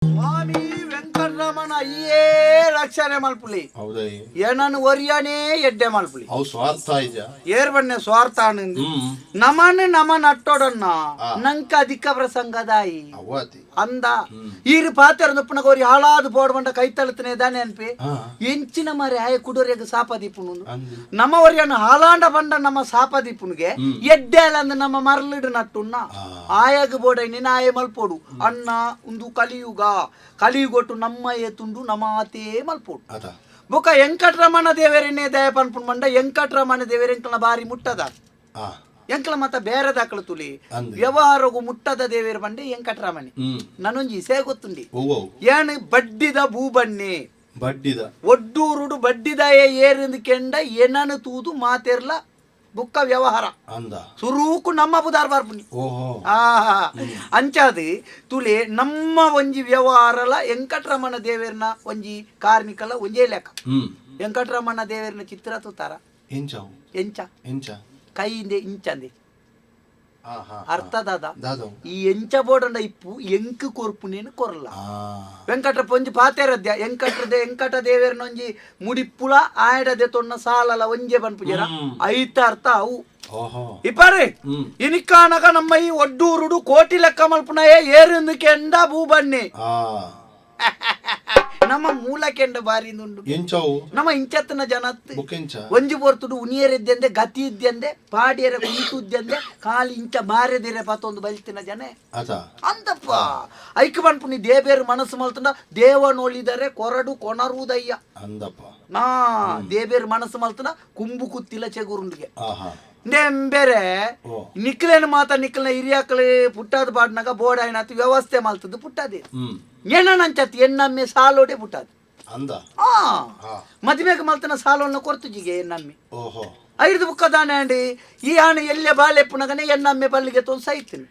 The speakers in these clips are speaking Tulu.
ಸ್ವಾಮಿ ವೆಂಕಟರಮಣ ಅಯ್ಯೇ ರಕ್ಷಣೆ ಮಲ್ಪುಲಿ. ಹೌದೈ. ಏನನ್ನು ಒರಿಯಾನೇ ಎಡ್ಡೆ ಮಲ್ಪುಲಿ. ಅವು ಸ್ವಾರ್ಥ ಇಜ. ಏರ್ ಬನ್ನೆ ಸ್ವಾರ್ಥ ಆನಂದ್. ನಮನ್ ನಮ ನಟ್ಟೋಡನ್ನ. ನಂಕ ಅಧಿಕ ಪ್ರಸಂಗದಾಯಿ. ಅವ್ವಾತಿ. ಅಂದ ಈರು ಪಾತೆರ ನುಪ್ಪುನ ಕೋರಿ ಹಾಳಾದ ಬೋಡ್ ಬಂಡ ಕೈ ತಳುತ್ತನೆ ದಾನೆ ಅನ್ಪಿ. ಎಂಚಿನ ಮಾರೆ ಆಯ ಕುಡೋರಿಯಾಗ ಸಾಪ ದೀಪುನು. ಅಂದು. ನಮ್ಮ ಒರಿಯನ್ನ ಹಾಲಾಂಡ ಬಂಡ ನಮ್ಮ ಸಾಪ ದೀಪುನಿಗೆ ಎಡ್ಡೆ ಅಲ್ಲಂದ ನಮ್ಮ ಮರಳಿಡು ನಟ್ಟುನ್ನ. ಆಯಾಗ ಬೋಡ ನಿನ್ನ ಆಯ ಮಲ್ಪೋಡು ಅಣ್ಣ. ಉಂದು ಕಲಿಯುಗ, ಕಲಿಯುಗೊಟ್ಟು ನಮ್ಮ ಏತುಂಡು ನಮಾತೇ ಮಲ್ಪೋಡು. ಅದ. ಬೊಕ ವೆಂಕಟರಮಣ ದೇವರನ್ನೇ ದಯ ಪನ್ಪುನ್ ಮಂಡ ವೆಂಕಟರಮಣ ದೇವರ ಎಂಕಲ್ನ ಬಾರಿ ಮುಟ್ಟದ. ಎಂಕಲ ಮತ ಬೇರೆ ದಾಖಲು ತುಲಿ. ಅಂದ್. ವ್ಯವಹಾರಗು ಮುಟ್ಟದ ದೇವೇರ ಬಂಡೆ ವೆಂಕಟರಮಣಿ. ನಾನೊಂಜಿ ಇಸೆ ಗೊತ್ತುಂಡಿ. ಒವ್ವು? ಏನು ಬಡ್ಡಿದ ಭೂಬಣ್ಣೆ. ಬಡ್ಡಿದ. ಒಡ್ಡೂರುಡು ಬಡ್ಡಿದಾಯ ಏರಿಂದು ಕೆಂಡ ಏನನು ತೂದು ಮಾತೆರ್ಲ ಬುಕ್ಕ ವ್ಯವಹಾರ. ಅಂದ. ಸುರೂಕು ನಮ್ಮ ಬುದಾರ್ ಬಾರ್ಪುನಿ. ಓಹೋ. ಆಹಾ, ಅಂಚಾದು ತುಲೆ ನಮ್ಮ ಒಂಜಿ ವ್ಯವಹಾರಲ ವೆಂಕಟರಮಣ ದೇವೇರ್ನ ಒಂಜಿ ಕಾರ್ಮಿಕಲ ಒಂಜೇ ಲೆಕ್ಕ. ವೆಂಕಟರಮಣ ದೇವೇರ್ನ ಚಿತ್ರ ತೂತಾರ? ಎಂಚವು? ಎಂಚ? ಎಂಚ? ಕೈಯಿಂದೆ ಇಂಚಂದೆ. ಹಾ ಹಾ. ಅರ್ಥದಾದ? ದಾದವು? ಈ ಎಂಚ ಬೋಡಂಡ ಇಪ್ಪು ಎಂಕ್ ಕೊರ್ಪುನೇನು ಕೊರಲ್ಲ. ವೆಂಕಟರಪ್ಪ ಒಂಜಿ ಪಾತೆರದ್ಯ ವೆಂಕಟರದೆ ವೆಂಕಟ ದೇವೇರ್ನ ಒಂಜಿ ಮುಡಿಪ್ಪುಲ ಆಯಡದೆ ತೊನ್ನ ಸಾಲಲ ಒಂಜೆ ಪನ್ಪುಜರ, ಐತ ಅರ್ಥ ಅವು. ಓಹೋ. ಇಪ್ಪಾರೆ. ಇನಿಕಾನಗ ನಮ್ಮ ಈ ಒಡ್ಡೂರುಡು ಕೋಟಿ ಲೆಕ್ಕ ಮಲ್ಪುನಯೇ ಏರಿಂದು ಕೆಂಡ ಭೂಬನ್ನಿ. ನಮ್ಮ ಮೂಲ ಕೆಂಡ ಬಾರಿ ಉಂಡು. ಎಂಚವು? ನಮ್ಮ ಇಂಚತ್ತನ ಜನತ್. ಬುಕ್ಕೆಂಚ? ಒಂಜಿ ಪೊರ್ತುಡು ಉನಿಯರಿದ್ದಂದೆ, ಗತಿ ಇದ್ದಂದೆ, ಪಾಡಿಯರ ಕುಂತುದ್ದಂದೆ, ಕಾಲಿ ಇಂಚ ಮಾರೆದಿರೆ ಪತ್ತೊಂದು ಬಲ್ತಿನ ಜನ. ಅದ. ಅಂತಪ್ಪ ಐಕ್ ಪನ್ಪುನಿ ದೇಬೇರು ಮನಸ್ಸು ಮಲ್ತುಂಡ ದೇವನೊಳಿದರೆ ಕೊರಡು ಕೊನರುವುದಯ್ಯ. ಅಂದಪ್ಪ. ನಾ ದೇಬೇರು ಮನಸ್ಸು ಮಲ್ತುಂಡ ಕುಂಬು ಕುತ್ತಿಲ ಚೆಗುರುಂಡಿಗೆ. ಬೇರೆ. ನಿಕ್ಲೇನು ಮಾತ ನಿಕ್ಲಿನ ಹಿರಿಯಾಕ್ಲಿ ಪುಟ್ಟಾದ ಪಾಡ್ನಾಗ ಬೋರ್ಡ್ ಆಯ್ನಾತು ವ್ಯವಸ್ಥೆ ಮಲ್ತದ್ದು ಪುಟ್ಟಾದೆ. ಏನಂಚತ್ ಎನ್ನಮ್ಮೆ ಸಾಲೋಡೆ ಪುಟ್ಟಾದ. ಅಂದ. ಆ ಮದುವೆಗೆ ಮಲ್ತನ ಸಾಲವನ್ನು ಕೊರ್ತುಜಿಗೆ ಎನ್ನಮ್ಮೆ. ಐದು ಬುಕ್ಕ ದಾನೆ ಅಂಡಿ ಈ ಆಣೆ ಎಲ್ಲೆ ಬಾಲೆಪ್ಪುನಗನೆ ಎನ್ನಮ್ಮೆ ಬಲ್ಲಿಗೆ ತೊಂದು ಸೈತೀನಿ.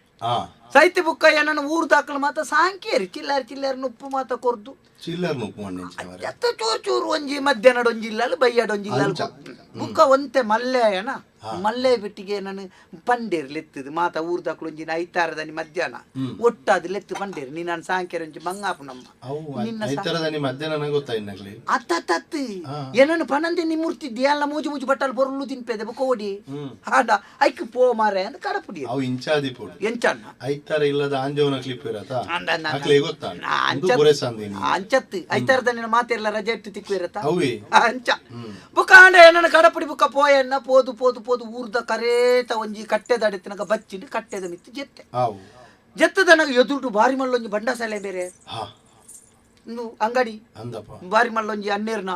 ಸೈತಿ ಬುಕ್ಕ ಏನನ್ನ ಊರು ದಾಖಲು ಮಾತ ಸಾಂಕೇರಿ ಚಿಲ್ಲಾರಿ ಚಿಲ್ಲಾರಿ ನುಪ್ಪು ಮಾತ ಕೊರ್ದು. ಚಿಲ್ಲರ್ ನುಪ್ಪು ಮಣ್ಣೆಂಚಿನ. ಎತ್ತ ಚೂರು ಚೂರು ಒಂಜಿ ಮಧ್ಯಾಹ್ನಡ್ ಒಂಜಿ ಇಲ್ಲಲ್, ಬಯ್ಯಾಡ್ ಒಂಜಿ ಇಲ್ಲಲ್. ಅಂಚ. ಬುಕ್ಕ ಒಂತೆ ಮಲ್ಲೆಯನ ಮಲ್ಲೆ ಬಿಟ್ಟಿಗೆ ನಾನು ಪಂಡೇರ್ ಲೆತ್ತದು ಮಾತ ಊರು ದಾಖಲು ಒಂಜಿ ಐತಾರದನಿ ಮಧ್ಯಾಹ್ನ ಒಟ್ಟಾದ ಲೆತ್ತು ಪಂಡೇರ್ ನೀ ನಾನು ಸಾಂಕೇರಿ ಒಂಜಿ ಮಂಗಾಪು ನಮ್ಮ ಅವು. ನಿನ್ನ ಐತರದನಿ ಮಧ್ಯಾಹ್ನ ನನಗೆ ಗೊತ್ತಾಯಿನಗ್ಲಿ. ಅತ್ತತ್ತತ್ತು ಏನನ್ನು ಪನಂದೆ ನಿಮ್ಮೂರ್ತಿದ್ದಿ ಅಲ್ಲ, ಮೂಜು ಮೂಜು ಬಟ್ಟಲ್ ಬೊರ್ಲು ತಿನ್ಪೆದೆ ಬುಕ್ಕ ಓಡಿ ಹಾಡ ಐಕ್ ಪೋ ಮಾರೆ ಅಂತ ಕಡಪುಡಿ. ಅವು ಇಂಚಾದಿ ಪೋಡು. ಎಂಚನ್ನ? ಐತರ ಇಲ್ಲದ ಆಂಜೋನ ಕ್ಲಿಪ್ ಇರತ್ತ. ಅಂದ ಅಂದ ಅಂದ. ಅಕ್ಲೆ ಗೊತ್ತಾ? ಅಂಚ. ಪುರೆಸಂದಿನಿ. ಅಂಚತ್ತು ಐತಾರದ ನಿನ್ನ ಮಾತೆಲ್ಲ ರಜೆ ಇಟ್ಟು ತಿಕ್ಕು ಇರತ್ತ. ಅವೇ. ಅಂಚ ಬುಕ್ಕ ಆಂಡ ಏನನ್ನ ಕಡಪುಡಿ ಬುಕ್ಕ ಪೋಯನ್ನ ಪೋದು ಪೋದು ಪೋದು ಊರ್ದ ಕರೇತ ಒಂಜಿ ಕಟ್ಟೆದ ಅಡೆತನಕ ಬಚ್ಚಿಂಡು ಕಟ್ಟೆದ ಮಿತ್ತು ಜೆತ್ತೆ. ಜೆತ್ತದನಗ ಎದುರುಟು ಬಾರಿ ಮಲ್ಲೊಂಜಿ ಬಂಡಸಾಲೆ ಬೇರೆ. ಇಂದು ಅಂಗಡಿ. ಅಂದಪ್ಪ. ಬಾರಿ ಮಲ್ಲೊಂಜಿ ಅನ್ನೇರ್ನ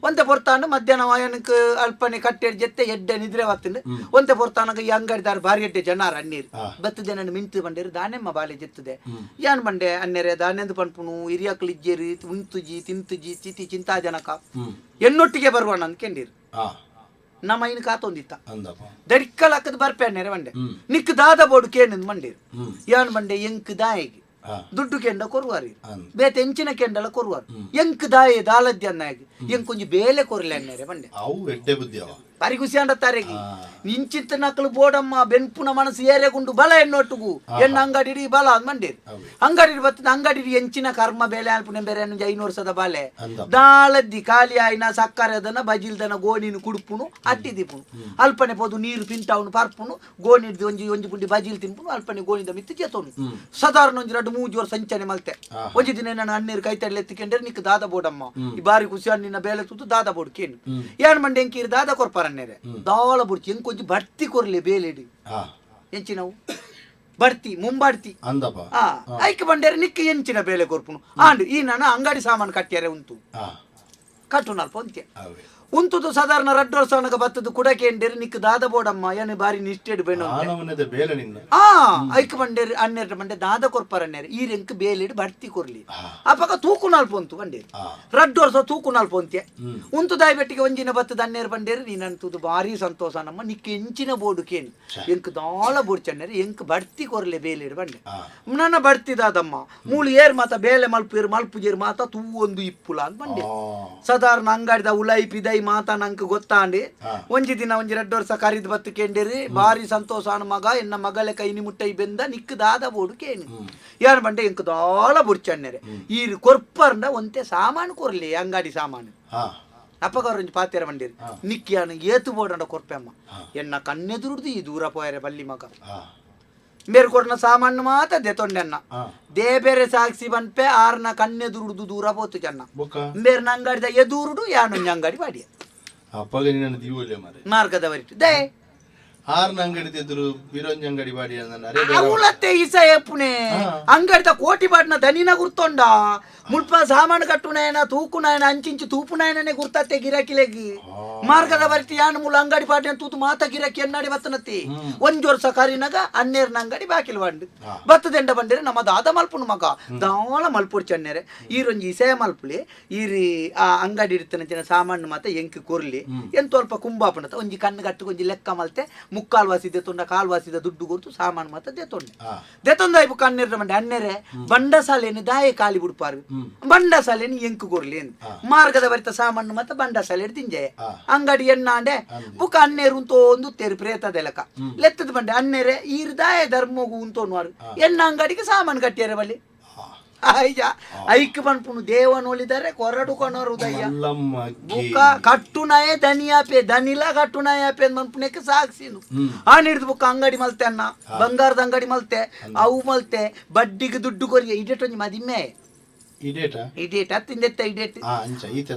ಒಂತೆ ಪೊರ್ತಾಂಡ ಮಧ್ಯಾಹ್ನ ವಾಯನಕ್ ಅಲ್ಪನೆ ಕಟ್ಟೆಡ್ ಜೆತ್ತೆ ಎಡ್ಡೆ ನಿದ್ರೆ ಬತ್ತಂಡು. ಒಂತೆ ಪೊರ್ತಾನಗ ಈ ಅಂಗಡಿದಾರ ಬಾರಿ ಎಡ್ಡೆ ಜನಾರ ಅನ್ನೀರ್. ಬತ್ತದೆ ನನ್ನ ಮಿಂತು ಬಂಡೇರು ದಾನೆಮ್ಮ ಬಾಲೆ ಜೆತ್ತದೆ ಯಾನ್ ಬಂಡೆ ಅನ್ನೆರೆ ದಾನೆಂದು ಪನ್ಪುನು ಹಿರಿಯಕ್ಲು ಇಜ್ಜೇರಿ ಉಂತುಜಿ ತಿಂತುಜಿ ಚಿತಿ ಚಿಂತಾಜನಕ ಎನ್ನೊಟ್ಟಿಗೆ ಬರುವ ನಂದು ಕೆಂಡಿರು. ನಮ್ಮ ಇನ್ ಕಾತೊಂದಿತ್ತ. ಅಂದಪ್ಪ. ದಡಿಕ್ಕಲ್ ಹಾಕದ್ ಬರ್ಪೆ ಅನ್ನೆರೆ ಬಂಡೆ ನಿಕ್ ದಾದ ಬೋಡು ಕೇನಂದು ಮಂಡೇರು. ಯಾನ್ ಬಂಡೆ ಎಂಕ್ ದಾಯಿಗೆ ದುಡ್ಡು ಕೆಂಡ ಕೊರುವಾರಿ. ಬೇತೆ ಎಂಚಿನ ಕೆಂಡಲ ಕೊರುವಾರು ಎಂಕ್ ದಾಯೆ ದಾಲದ್ಯ ಅನ್ನಾಗಿ ಎಂಕ್ ಒಂಜಿ ಬೇಲೆ ಕೊರ್ಲೆ ಅನ್ನೆರೆ ಬಂಡೆ. ಅವು ಎಡ್ಡೆ ಬುದ್ಧಿ ಅವ. ಬಾರಿ ಖುಷಿ ಅಂಡ ತಾರೆಗಿ ಇಂಚಿತ್ತ ನಕಲು ಬೋಡಮ್ಮ ಬೆನ್ಪುನ ಮನಸ್ಸು ಏರೆಗುಂಡು ಬಲ ಎನ್ನೊಟ್ಟುಗು ಎಣ್ಣ ಅಂಗಡಿ ಇಡೀ ಬಲ ಅಂದ್ ಮಂಡೇರು. ಅಂಗಡಿ ಬತ್ತದ ಅಂಗಡಿ ಎಂಚಿನ ಕರ್ಮ ಬೇಲೆ ಅಲ್ಪುನ ಬೇರೆ ಒಂಜಿ 500 ವರ್ಷದ ಬಾಲೆ. ಅಂದಪ್ಪ. ದಾಳದ್ದಿ ಖಾಲಿ ಆಯ್ನ ಸಕ್ಕರೆದನ ಬಜಿಲ್ದನ ಗೋಣಿನ ಕುಡುಪುನು ಅಟ್ಟಿ ದೀಪುನು ಅಲ್ಪನೆ ಪೋದು ನೀರು ಪಿಂಟಾವನು ಪರ್ಪುನು ಗೋಣಿಡ್ದು ಒಂಜಿ ಒಂಜಿ ಪುಂಡಿ ಬಜಿಲ್ ತಿನ್ಪುನು ಅಲ್ಪನೆ ಗೋಣಿದ ಮಿತ್ತು ಜೇತೋನು ಸಾಧಾರಣ ಒಂಜಿ ಎರಡು ಮೂಜಿ ವರ್ಷ ಸಂಚನೆ ಮಲ್ತೆ. ಒಂಜಿ ದಿನ ನಾನು ಅಣ್ಣೀರು ಕೈ ತಡಲೆ ಎತ್ತಿಕೊಂಡ್ರೆ ನಿಕ್ ದಾದ ಬೋಡಮ್ಮ ಈ ಬಾರಿ ಖುಷಿ ನಿನ್ನ ಬೇಲೆ ತೂತು ದಾದ ಬೋಡು ಕೇನು ಏನ್ ಮಂಡೆ ಎಂಕೀರು ದಾದ ಕೊರ್ಪಾರ ಅನ್ನೇರೆ ದಾಳ ಬುಡ್ಚಿ ಎಂಕ್ ಒಂಜಿ ಬಡ್ತಿ ಕೊರ್ಲೆ ಬೇಲೆಡು. ಎಂಚಿನವು ಬಡ್ತಿ ಮುಂಬಡ್ತಿ. ಅಂದಪ್ಪ. ಆ ಐಕ್ ಬಂಡೇರೆ ನಿಕ್ ಎಂಚಿನ ಬೇಲೆ ಕೊರ್ಪುನು ಆಂಡ್ ಈ ನಾನು ಅಂಗಡಿ ಸಾಮಾನು ಕಟ್ಟಿಯಾರೆ ಉಂಟು ಕಟ್ಟು ನಲ್ಪ ಅಂತ್ಯ. ಅವೇ. ಉಂತುದು ಸಾಧಾರಣ ರಡ್ಡು ವರ್ಷ ಅನಗ ಬತ್ತದು ಕುಡಕೇಂಡೇರಿ ನಿಕ್ ದಾದ ಬೋಡಮ್ಮ ಏನು ಬಾರಿ ನಿಷ್ಠೆಡ್ ಬೇಣು. ಆನವನದ ಬೇಲೆ ನಿನ್ನ. ಆ ಐಕ್ ಬಂಡೇರಿ ಅನ್ನೆರಡು ಬಂಡೆ ದಾದ ಕೊರ್ಪಾರ ಅನ್ನೇರಿ ಈ ರೆಂಕ್ ಬೇಲೆಡ್ ಬಡ್ತಿ ಕೊರ್ಲಿ ಅಪಗ ತೂಕು ನಾಲ್ಪು ಉಂತು ಬಂಡೇರಿ. ರಡ್ಡು ವರ್ಷ ತೂಕು ನಾಲ್ಪು ಅಂತ್ಯ ಉಂತು ದಾಯಿ ಬೆಟ್ಟಿಗೆ ಒಂಜಿನ ಬತ್ತದ ಅನ್ನೇರು ಬಂಡೇರಿ ನೀನಂತುದು ಭಾರಿ ಸಂತೋಷ ನಮ್ಮ ನಿಕ್ ಎಂಚಿನ ಬೋಡು ಕೇನು ಎಂಕ್ ದಾಳ ಬೋಡ್ಚಣ್ಣೇರಿ ಎಂಕ್ ಬಡ್ತಿ ಕೊರ್ಲೆ ಬೇಲೆಡ್ ಬಂಡೆ. ನನ್ನ ಬಡ್ತಿದಾದಮ್ಮ ಮೂಲು ಏರ್ ಮಾತ ಬೇಲೆ ಮಲ್ಪುಜೇರು ಮಲ್ಪುಜೇರು ಮಾತ ತೂ ಒಂದು ಇಪ್ಪುಲ ಅಂತ ಬಂಡೆ. ಸಾಧಾರಣ ಅಂಗಡಿದ ಉಲೈ ಪಿದೈ ಮಾತ ನಂಕ್ ಗೊತ್ತಾಂಡ್. ಒಂಜಿ ದಿನ ಒಂಜಿ ರಡ್ಡ್ ವರ್ಷ ಕರಿದ್ ಬತ್ತ್ ಕೇಂಡೆರ್, ಬಾರಿ ಸಂತೋಷ ಆನ್ ಮಗ, ಎನ್ನ ಮಗಲೆ ಕೈ ನಿಮುಟ್ಟೈ ಬೆಂದ, ನಿಕ್ಕ್ ದಾದ ಬೋಡು ಕೇನು. ಯಾನ್ ಪಂಡೆ ಎಂಕ್ ದಾಲ ಬೊಡ್ಚಣ್ಣೆರೆ, ಈರ್ ಕೊರ್ಪರ್ಂಡ ಒಂತೆ ಸಾಮಾನು ಕೊರ್ಲಿ, ಅಂಗಡಿ ಸಾಮಾನು. ಅಪ್ಪಗ ಒಂಜಿ ಪಾತೆರ ಪಂಡೇರ್, ನಿಕ್ ಯಾನ್ ಏತು ಬೋಡಂಡ ಕೊರ್ಪೆ ಅಮ್ಮ, ಎನ್ನ ಕಣ್ಣೆದುರುಡ್ದು ಈ ದೂರ ಪೋಯರೆ ಬಲ್ಲಿ ಮಗ. ಮೇರ್ ಕೊರ್ನ ಸಾಮಾನು ಮಾತ ದೆತೊಂಡೆನ್ನ ದೇಬೇರೆ ಸಾಕ್ಷಿ ಪನ್ಪೆ, ಆರ್ನ ಕಣ್ಣೆದುರುಡ್ದು ದೂರ ಪೋತು ಜನ್ನ. ಮೇರ್ನ ಅಂಗಡಿದ ಎದುರುಡು ಯಾನೊಂಜಿ ಅಂಗಡಿ ಪಾಡಿಯ. ಅಪ್ಪಗ ನಿನ್ನ ದೀವೊಲ್ಲೆ ಮಾರೆ. ಮಾರ್ಗದ ವರಿಟ್ they. ಆರ್ನ ಅಂಗಡಿ ಎದುರು ಬಿರೊಂಜಿ ಅಂಗಡಿ ಬಾಡಿ. ಅವಳತ್ತೆ ಈಸ ಎಪ್ಪುನೆ ಅಂಗಡಿದ ಕೋಟಿ ಬಾಡ್ನ ದನಿನ ಗುರ್ತೊಂಡ, ಮುಲ್ಪ ಸಾಮಾನು ಕಟ್ಟುನಾಯನ ತೂಕುನಾಯನ ಅಂಚಿಂಚು ತೂಪುನಾಯನನೆ ಗುರ್ತತ್ತೆ ಗಿರಾಕಿಲೆಗ್. ಮಾರ್ಗದ ಬರ್ತಿ ಯಾನ್ ಮೂಲ ಅಂಗಡಿ ಪಾಡಿನ ತೂತು ಮಾತ ಗಿರಾಕಿ ಎನ್ನಾಡಿ ಬತ್ತನತ್ತಿ. ಒಂಜಿ ವರ್ಷ ಕರಿನಗ ಅನ್ನೇರ್ನ ಅಂಗಡಿ ಬಾಕಿಲ್ ಬಂಡು ಬತ್ತದೆಂಡ ಬಂಡಿರೆ, ನಮ್ಮ ದಾದ ಮಲ್ಪುನು ಮಗ, ದಾಳ ಮಲ್ಪೊಡ್ಚಿ ಅನ್ನೇರೆ, ಈರೊಂಜಿ ಇಸೆ ಮಲ್ಪುಲಿ, ಈರಿ ಆ ಅಂಗಡಿ ಇಡ್ತನ ಸಾಮಾನು ಮಾತ ಎಂಕ್ ಕೊರ್ಲಿ, ಎಂತ ಅಲ್ಪ ಕುಂಬಾಪುಣತ ಒಂಜಿ ಕಣ್ಣು ಕಟ್ಟು ಒಂಜಿ ಲೆಕ್ಕ ಮಲ್ತೆ, ಮುಕ್ಕಾಲ್ ವಾಸಿದೆ ತೊಂಡ ಕಾಲ್ ವಾಸಿದ ದುಡ್ಡು ಕೊರ್ತು ಸಾಮಾನು ಮಾತ ದೆತೊಂಡೆ. ದೆತೊಂದ ಇಪ್ಪು ಕಣ್ಣೀರ್ನ ಬಂಡೆ ಅನ್ನೇರೆ, ಬಂಡಸಾಲೆಯನ್ನು ದಾಯೆ ಖಾಲಿ ಬಿಡ್ಪಾರು, ಬಂಡಸಾಲೆಯನ್ನು ಎಂಕ್ ಕೊರ್ಲಿ, ಮಾರ್ಗದ ಬರಿತ ಸಾಮಾನು ಮಾತ ಬಂಡಸಾಲೆ ತಿಂಜೆ ಅಂಗಡಿ ಎಣ್ಣಾಂಡೆ. ಬುಕ್ಕ ಅನ್ನೇರು ಉಂತೋ ಒಂದು ತೇರು ಪ್ರೇತದ ಲೆಕ್ಕ ಲೆತ್ತದ ಬಂಡೆ ಅನ್ನೇರೆ, ಈರ್ ದಾಯ ಧರ್ಮಗು ಉಂತೋನ್ವಾರು, ಎಣ್ಣ ಅಂಗಡಿಗೆ ಸಾಮಾನು ಕಟ್ಟಿಯಾರೆ ಬಲ್ಲಿ. ಅಯ್ಯ, ಐಕ್ ಪನ್ಪುನು ದೇವನೊಲಿದರೆ ಕೊರಡು ಕೊನರು ದಯ್ಯ. ಬುಕ್ಕ ಕಟ್ಟುನಾಯೆ ದನಿಯಾಪೆ, ದನಿಲ ಕಟ್ಟುನಾಯಪೆ ಮನ್ಪುನೆಕ್ ಸಾಕ್ಷಿನು. ಆ ಹಿಡಿದು ಬುಕ್ಕ ಅಂಗಡಿ ಮಲ್ತೆ ಅನ್ನ, ಬಂಗಾರದ ಅಂಗಡಿ ಮಲ್ತೆ, ಅವು ಮಲ್ತೆ, ಬಡ್ಡಿಗೆ ದುಡ್ಡು ಕೊರಿಯ ಇಡೇಟ್ ಒಂಜಿ ಮದಿಮೆ. ಇಡೇಟ? ಇಡೇಟ್ ಅತ್ತಿಂದೆತ್ತ ಇಡೇಟ್. ಅಂಚ.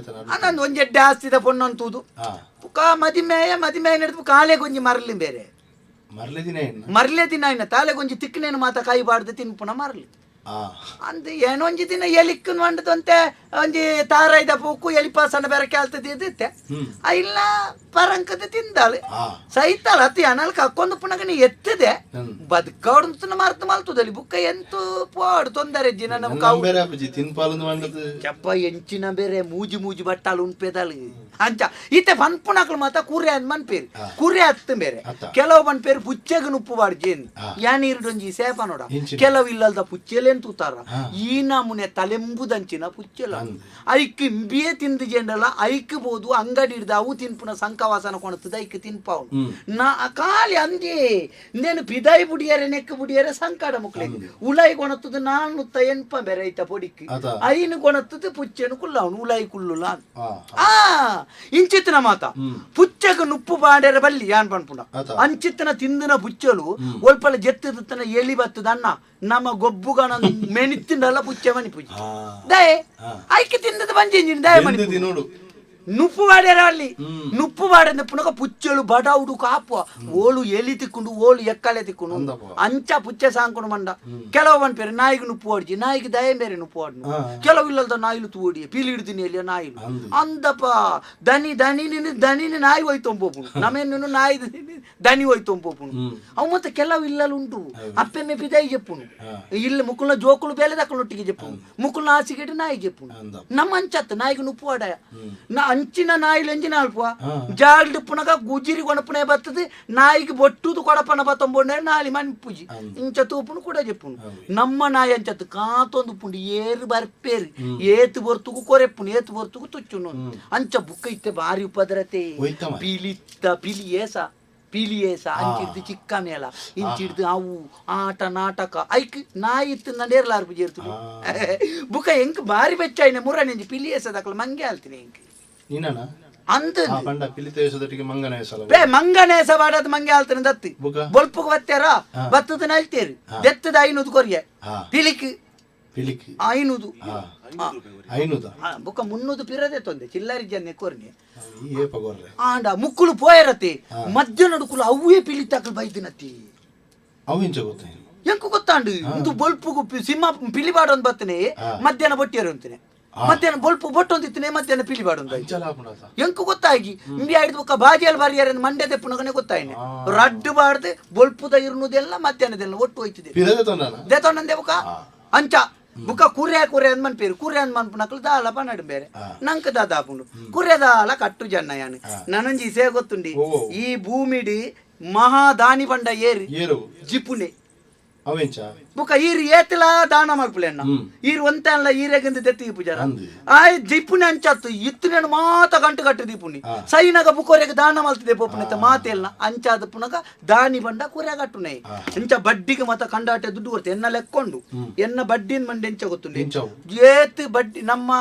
ಅನ್ನೊಂದು ಒಂಜಿ ಎಡ್ಡೆ ಆಸ್ತಿದ ಪೊಣ್ಣಂತೂದು ಬುಕ್ಕ ಮದಿಮೆಯ ಮದಿಮೆ ಹಿಡಿದು ಕಾಲೆಗೊಂಜಿ ಒಂಜಿ ಮರಲಿ ಬೇರೆ. ಮರಲೆ ದಿನ. ಮರಲೆ ದಿನ ಇನ್ನ ತಾಲೆಗೊಂಜಿ ತಿಕ್ಕನೇನು ಮಾತ ಕೈ ಬಾಡ್ದು ತಿನ್ಪುನ ಮರಲಿ. ಅಂದ್ ಏನೊಂಜಿ ದಿನ ಎಲಿಕ್ಕನ್ వండుతుంటే ಒಂಜಿ ತಾರಾಯ್ದ ಪೂಕು ಎಲಿಪಾಸನ ಬೇರೆ ಕೇಳ್ತದೆ ಇದ್ದಿತ್ತೆ ಇಲ್ಲ ಪರಂಕದ ತಿಂದಾಳು ಸೈತಾಳ ಅತಿ ಅನಲ್ ಕಕ್ಕೊಂದು ಪುನಗನಿ ಎತ್ತಿದೆ ಬದುಕೌಡು ಮರ್ತು ಮಲ್ತದಲ್ಲಿ ಬುಕ್ಕ ಎಂತು ಪೋಡು ತೊಂದರೆ ಜಿನ ನಮ್ ಕಾವು. ಬೇರೆ ಅಪ್ಪಜಿ ತಿನ್ಪಾಲಂದು వంಡದು. ಚಪ್ಪ ಎಂಚಿನ ಬೇರೆ ಮೂಜಿ ಮೂಜಿ ಬಟ್ಟಾಲು ಉಣ್ಪೆದಾಳು. ಅಂಚ ಈತೆ ಪನ್ಪುನಕ್ಲು ಮಾತ ಕೂರೆ ಅಂದ್ ಮನ್ಪೇರು, ಕೂರೆ ಅತ್ತ ಬೇರೆ. ಕೆಲವು ಪನ್ಪೇರು ಪುಚ್ಚೆಗ್ ನುಪ್ಪು ಬಾಡ್ಜೇನ್ ಯಾನೀರುಡೊಂಜಿ ಸೇಪ ನೋಡ. ಕೆಲವು ಇಲ್ಲಲ್ದ ಪುಚ್ಚೆಲೇನ್ ತೂತಾರ, ಈ ನಮೂನೆ ತಲೆಂಬುದಂಚಿನ ಪುಚ್ಚೆಲ ಐಕ್ ಇಂಬಿಯೇ ತಿಂದು ಜೆಂಡಲ ಐಕ್ ಬೋದು ಅಂಗಡಿ ಹಿಡ್ದು ಅವು ತಿನ್ಪುನ ಸಂಕವಾಸನ ಕೊಣತದ ಐಕ್ ತಿನ್ಪಾವು ನಾ ಖಾಲಿ ಅಂದೇ ನೇನು ಪಿದಾಯಿ ಬುಡಿಯರೆ ನೆಕ್ ಬುಡಿಯರೆ ಸಂಕಡ ಮುಕ್ಲೆ ಉಲಾಯಿ ಕೊಣತದ ನಾನು ಎನ್ಪ ಬೇರೆ ಐತ ಪೊಡಿಕ್ ಐನು ಕೊಣತದ ಪುಚ್ಚೆನು ಕುಲ್ಲವನು ಉಲಾಯಿ ಕುಲ್ಲುಲ. ಆ ಇಂಚಿತ್ತಿನ ಮಾತ ಪುಚ್ಚಗ ನುಪ್ಪು ಬಾಂಡೆರ ಬಲ್ಲಿ ಯಾನ್ ಪನ್ಪುಂಡ. ಅಂಚಿತ್ತಿನ ತಿಂದಿನ ಪುಚ್ಚಲು ಒಲ್ಪಲ ಜೆತ್ತದತ್ತನ ಎಲಿ ಬತ್ತದ ಅಣ್ಣ, ನಮ್ಮ ಗೊಬ್ಬುಗಣ ಮೆಣಿತ್ತಿಂಡಲ್ಲ ಪುಚ್ಚೆ ಮನಿ ಪುಚ್ಚೆ ದಯೆ ಐಕೆ ತಿಂದದ ಬಂಜಿ ದಯ ಮನಿ ನೋಡು. ನುಪ್ಪು ಬಾಡ್ಯಾರ ಅಲ್ಲಿ ನುಪ್ಪು ಬಾಡಂದ ಪುನಕ ಪುಚ್ಚಲು ಬಡೌಡು ಕಾಪುವ ಓಳು ಎಲಿ ತಿಕ್ಕೊಂಡು ಓಳು ಎಕ್ಕಲೆ ತಿಕ್ಕೊಂಡು ಅಂಚ ಪುಚ್ಚೆ ಸಾಂಕೊಂಡು ಮಂಡ. ಕೆಲವು ಪನ್ಪೇರು ನಾಯಿಗೆ ನುಪ್ಪು ಹೊಡ್ಜಿ, ನಾಯಿಗೆ ದಯ ಬೇರೆ ನುಪ್ಪು ಹೊಡ್ನು. ಕೆಲವು ಇಲ್ಲದ ನಾಯಿಲು ತೂಡಿ ಪೀಲಿ ಹಿಡ್ತೀನಿ ಎಲ್ಲಿಯ ನಾಯಿಲು ಅಂದಪ್ಪ ದನಿ ದನಿ ದನಿನ ನಾಯಿ ಹೋಯ್ತೊಂಬೋಪುನು ನಮೇನು ನಾಯಿ ದನಿ ಹೋಯ್ತೊಂಬೋಪುನು ಅವು. ಮತ್ತೆ ಕೆಲವು ಇಲ್ಲಲು ಉಂಟು ಅಪ್ಪೆಮ್ಮೆ ಪಿದಾಯಿ చెప్పును ಇಲ್ಲ ಮುಕ್ಕುಲ್ನ ಜೋಕುಲು ಬೇಲೆ ದಕ್ಕಲೊಟ್ಟಿಗೆ చెప్పును ಮುಕ್ಕುಲ್ನ ಆಸಿಗೆಟ್ಟು ನಾಯಿ చెప్పును. ನಮ್ಮ ಅಂಚತ್ತು ನಾಯಿಗೆ ನುಪ್ಪು ವಾಡಾಯ ನಾ ಅಂಚಿನ ನಾಯಿಲು ಎಂಜಿನ ಅಲ್ಪ ಜಾಲ್ಡ್ ಪುನಗ ಗುಜಿರಿ ಕೊಣಪುನೆ ಬರ್ತದೆ ನಾಯಿಗೆ ಬೊಟ್ಟುದು ಕೊಡಪನ ಬತ್ತೊಂಬೊಂಡೆ ನಾಲಿ ಮನ್ಪುಜಿ ಇಂಚ ತೂಪುನು ಕೂಡ చెప్పును. ನಮ್ಮ ನಾಯಿ ಅಂಚತ್ತು ಕಾತೊಂದು ಪುಂಡು ಏರು ಬರ್ಪೇರು ಏತು ಬೊರ್ತುಗು ಕೊರೆಪ್ಪುನು ಏತು ಬೊರ್ತುಗು ತುಚ್ಚುನು ಅಂಚ ಬುಕ್ಕ ಇತ್ತೆ ಭಾರಿ ಉಪದ್ರತೆ. ಪಿಲಿತ್ತ ಪಿಲಿ ಏಸ ಪಿಲಿ ಏಸ ಅಂಚಿಡ್ದು ಚಿಕ್ಕ ಮೇಳ ಇಂಚಿಡ್ದು ಅವು ಆಟ ನಾಟಕ ಐಕ್ ನಾಯಿ ಇತ್ತು ನೇರ್ಲಾರ್ಪು ಜೇರ್ತುಡು ಬುಕ್ಕ ಎಂಕ್ ಬಾರಿ ಬೆಚ್ಚಾಯಿನ ಮುರ ನೆಂಜಿ ಪಿಲಿ ಏಸದಕ್ಕಲು ಮಂಗೆ ಆಲ್ತೀನಿ ಎಂಕ್. ನೀನಾ? ಅಂದ ಪಂಡ ಪಿಲಿತ ವೇಷದೊಟ್ಟಿಗೆ ಮಂಗನ ವೇಷ. ಬೇ ಮಂಗನ ವೇಷ ಬಾಡದ್ ಮಂಗೆ ಆಲ್ತನ ದತ್ತಿ ಬೊಲ್ಪುಗ್ ಬತ್ತೇರ ಬತ್ತದ ನಲ್ತೇರು ದೆತ್ತದ 500 ಕೊರಿಯ ಪಿಲಿಕ್. ಪಿಲಿಕ್. 500. ಐನೂದ? ಬುಕ್ಕ 300 ಪಿರದೆ ತೊಂದೆ ಚಿಲ್ಲರಿ ಜನ್ನೆ ಕೊರ್ನಿ. ಏಪ ಕೊರ್ರೆ? ಆಂಡ ಮುಕ್ಕುಲು ಪೋಯರತಿ ಮಧ್ಯ ನಡುಕುಲು ಅವೇ ಪಿಲಿತಾಕಲು ಬೈದಿನತಿ. ಅವು ಇಂಚ ಗೊತ್ತ? ಎಂಕು ಗೊತ್ತಾಂಡು ಇಂದು ಬೊಲ್ಪುಗು ಸಿಂಹ ಪಿಲಿ ಬಾಡೊಂದು ಬತ್ತನೆ ಮಧ್ಯಾಹ್ನ ಬೊಟ್ಟಿಯರು ಅಂತಾನೆ, ಮಧ್ಯಾಹ್ನ ಬೊಲ್ಪು ಬೊಟ್ಟೊಂದಿತ್ತನೆ ಮಧ್ಯಾಹ್ನ ಪಿಲಿ ಬಾಡೊಂದು ಎಂಕು ಗೊತ್ತಾಗಿ ಇಂಬಿ ಆಯ್ದು ಬೊಕ್ಕ ಬಾಜಿಯಲ್ಲಿ ಬಾರಿಯಾರ ಮಂಡ್ಯ ತೆಪ್ಪುನಗನೆ ಗೊತ್ತಾಯ್ನೆ ರಡ್ಡು ಬಾಡ್ದು ಬೊಲ್ಪುದ ಇರುವುದೆಲ್ಲ ಮಧ್ಯಾಹ್ನದೆಲ್ಲ ಒಟ್ಟು ಹೋಯ್ತಿದೆ ದೇತೊಂಡಂದೆ ಬುಕ್ಕ ಅಂಚ ಬುಕ್ಕ ಕುರ್ಯ ಕುರ್ಯ ಅಂದ್ ಮನ್ಪೇರು ಕುರ್ಯ ಅಂದ್ ಮನ್ಪುನಕ್ಲು ದಾಲ ಪನ್ನಡು ಬೇರೆ ನಂಕ ದಾದಾಪುಂಡು ಕುರ್ಯ ದಾಲ ಕಟ್ಟು ಜನ ಯಾನು ನನೊಂಜಿ ಇಸೆ ಗೊತ್ತುಂಡಿ ಈ ಭೂಮಿಡಿ ಮಹಾದಾನಿ ಬಂಡ ಏರು ಜಿಪುನೆ. ಅವೆಂಚ ಬುಕ್ಕ ಈರ್ ಏತಿಲ ದಾನ ಮಲ್ಪುಲೆನ್ನ ಈರ್ ಒಂತಲ್ಲ ಈರೆಗಿಂದ ದೆತ್ತಿ ಪೂಜಾರ ಅಂದ್. ಆಯ್ ದಿಪ್ಪುನೆ ಅಂಚಾತು ಇತ್ತುನೇನು ಮಾತ ಗಂಟು ಕಟ್ಟು ದೀಪುನಿ ಸೈನಗ ಬುಕೋರೆಗೆ ದಾನ ಮಲ್ತಿದೆ ಪೋಪುನೆತ್ತ ಮಾತೆಲ್ಲ ಅಂಚಾದ ಪುನಗ ದಾನಿ ಬಂಡ ಕುರೆ ಕಟ್ಟುನೆ ಇಂಚ ಬಡ್ಡಿಗೆ ಮಾತ ಕಂಡಾಟೆ ದುಡ್ಡು ಕೊಡ್ತೆ ಎನ್ನ ಲೆಕ್ಕೊಂಡು ಎನ್ನ ಬಡ್ಡಿನ ಮಂಡೆ ಎಂಚ ಗೊತ್ತುಂಡೆ ಎಂಚವು? ಏತ್ ಬಡ್ಡಿ ನಮ್ಮ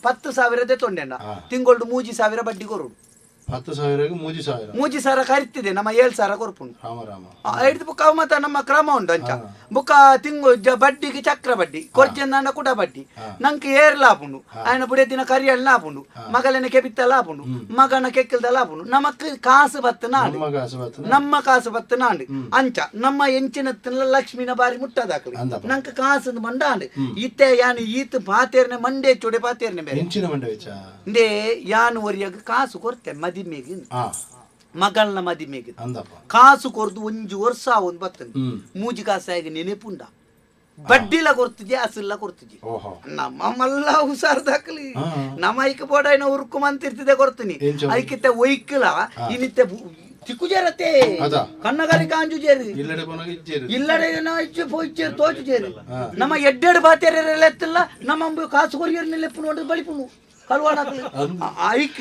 10,000 ತೊಂಡೆಣ್ಣ ತಿಂಗಳು 3,000 ಬಡ್ಡಿ ಕೊರುಡು. 10,000 3,000. 3,000 ಕರಿತಿದೆ ನಮ್ಮ 7,000 ಕೊರ್ಪುಂಡು. ರಾಮ ರಾಮ. ಹಿಡ್ದು ಬುಕ್ಕ ಮತ್ತ ನಮ್ಮ ಕ್ರಮ ಉಂಟು ಅಂಚ ಬುಕ್ಕ ತಿಂಗು ಬಡ್ಡಿಗೆ ಚಕ್ರ ಬಡ್ಡಿ ಕೊರ್ಚೆಂದ ಕುಡ ಬಡ್ಡಿ ನಂಗೆ ಏರ್ ಲಾಪುಂಡು ఆయన ಬುಡೆ ದಿನ ಕರಿಯಲ್ ಲಾಪುಂಡು ಮಗಲನ ಕೆಬಿತ್ತ ಲಾಪುಂಡು ಮಗನ ಕೆಕ್ಕಲ್ದ ಲಾಪುಂಡು ನಮಕ್ ಕಾಸು ಬತ್ತು ನಾಡು. ನಮ್ಮ ಕಾಸು ಬತ್ತು. ನಮ್ಮ ಕಾಸು ಬತ್ತು ನಾಡು ಅಂಚ ನಮ್ಮ ಎಂಚಿನ ತಿನ್ಲ ಲಕ್ಷ್ಮಿನ ಬಾರಿ ಮುಟ್ಟದಾಕಲಿ. ಅಂದಪ್ಪ. ನಂಗೆ ಕಾಸು ಮಂಡಾಂಡು ಇತ್ತೆ ಯಾನು ಈತ್ ಪಾತೇರ್ನೆ ಮಂಡೆ ಚೂಡೆ ಪಾತೇರ್ನೆ ಬೇರೆ. ಎಂಚಿನ ಮಂಡೆ ವೆಚ್ಚ? ಇಂದೇ ಯಾನು ಒರಿಯಾಗ ಕಾಸು ಕೊರ್ತೆ ಮದಿಮೆಗೆ, ಮಗಳನ್ನ ಮದಿಮೆಗೆ. ಅಂದಪ್ಪ. ಕಾಸು ಕೊರ್ದು ಒಂಜಿ ವರ್ಷ ಒಂದು ಬರ್ತದೆ. ಮೂಜಿ ಕಾಸಾಗಿ ನೆನಪುಂಡ ಬಡ್ಡಿಲ ಕೊರ್ತಿಜೆ ಅಸಿಲ್ಲ ಕೊರ್ತಿಜೆ. ಓಹೋ. ನಮ್ಮ ಮಲ್ಲ ಹುಷಾರ್ ದಾಖಲಿ ನಮ್ಮ ಐಕ ಬೋಡೈನ ಉರ್ಕು ಮಂತಿರ್ತಿದೆ ಕೊರ್ತೀನಿ. ಎಂಚ? ಐಕಿತ್ತೆ ಒಯ್ಕಲ ಇನ್ನಿತ್ತೆ ತಿಕ್ಕು ಜೇರತೆ. ಅದ. ಕನ್ನಗಾರಿ ಕಾಂಜು ಜೇರಿ. ಇಲ್ಲಡೆ ಪೋನಾಗ ಇಜ್ಜೇರು. ಇಲ್ಲಡೆ ಇಚ್ಚೆ ಪೋಯಿಚ್ಚೇರು ತೋಚು ಜೇರು ನಮ್ಮ ಎಡ್ಡೆಡು ಬಾತೇರೆಲ್ಲ ಎತ್ತಿಲ್ಲ ನಮ್ಮ ಕಾಸು ಕೊರಿಯರ್ ಲೆಪ್ಪು ನೋಡಿದ್ರೆ ಬಳಿಪುನು ಕಲ್ವಾಣ ಐಕ್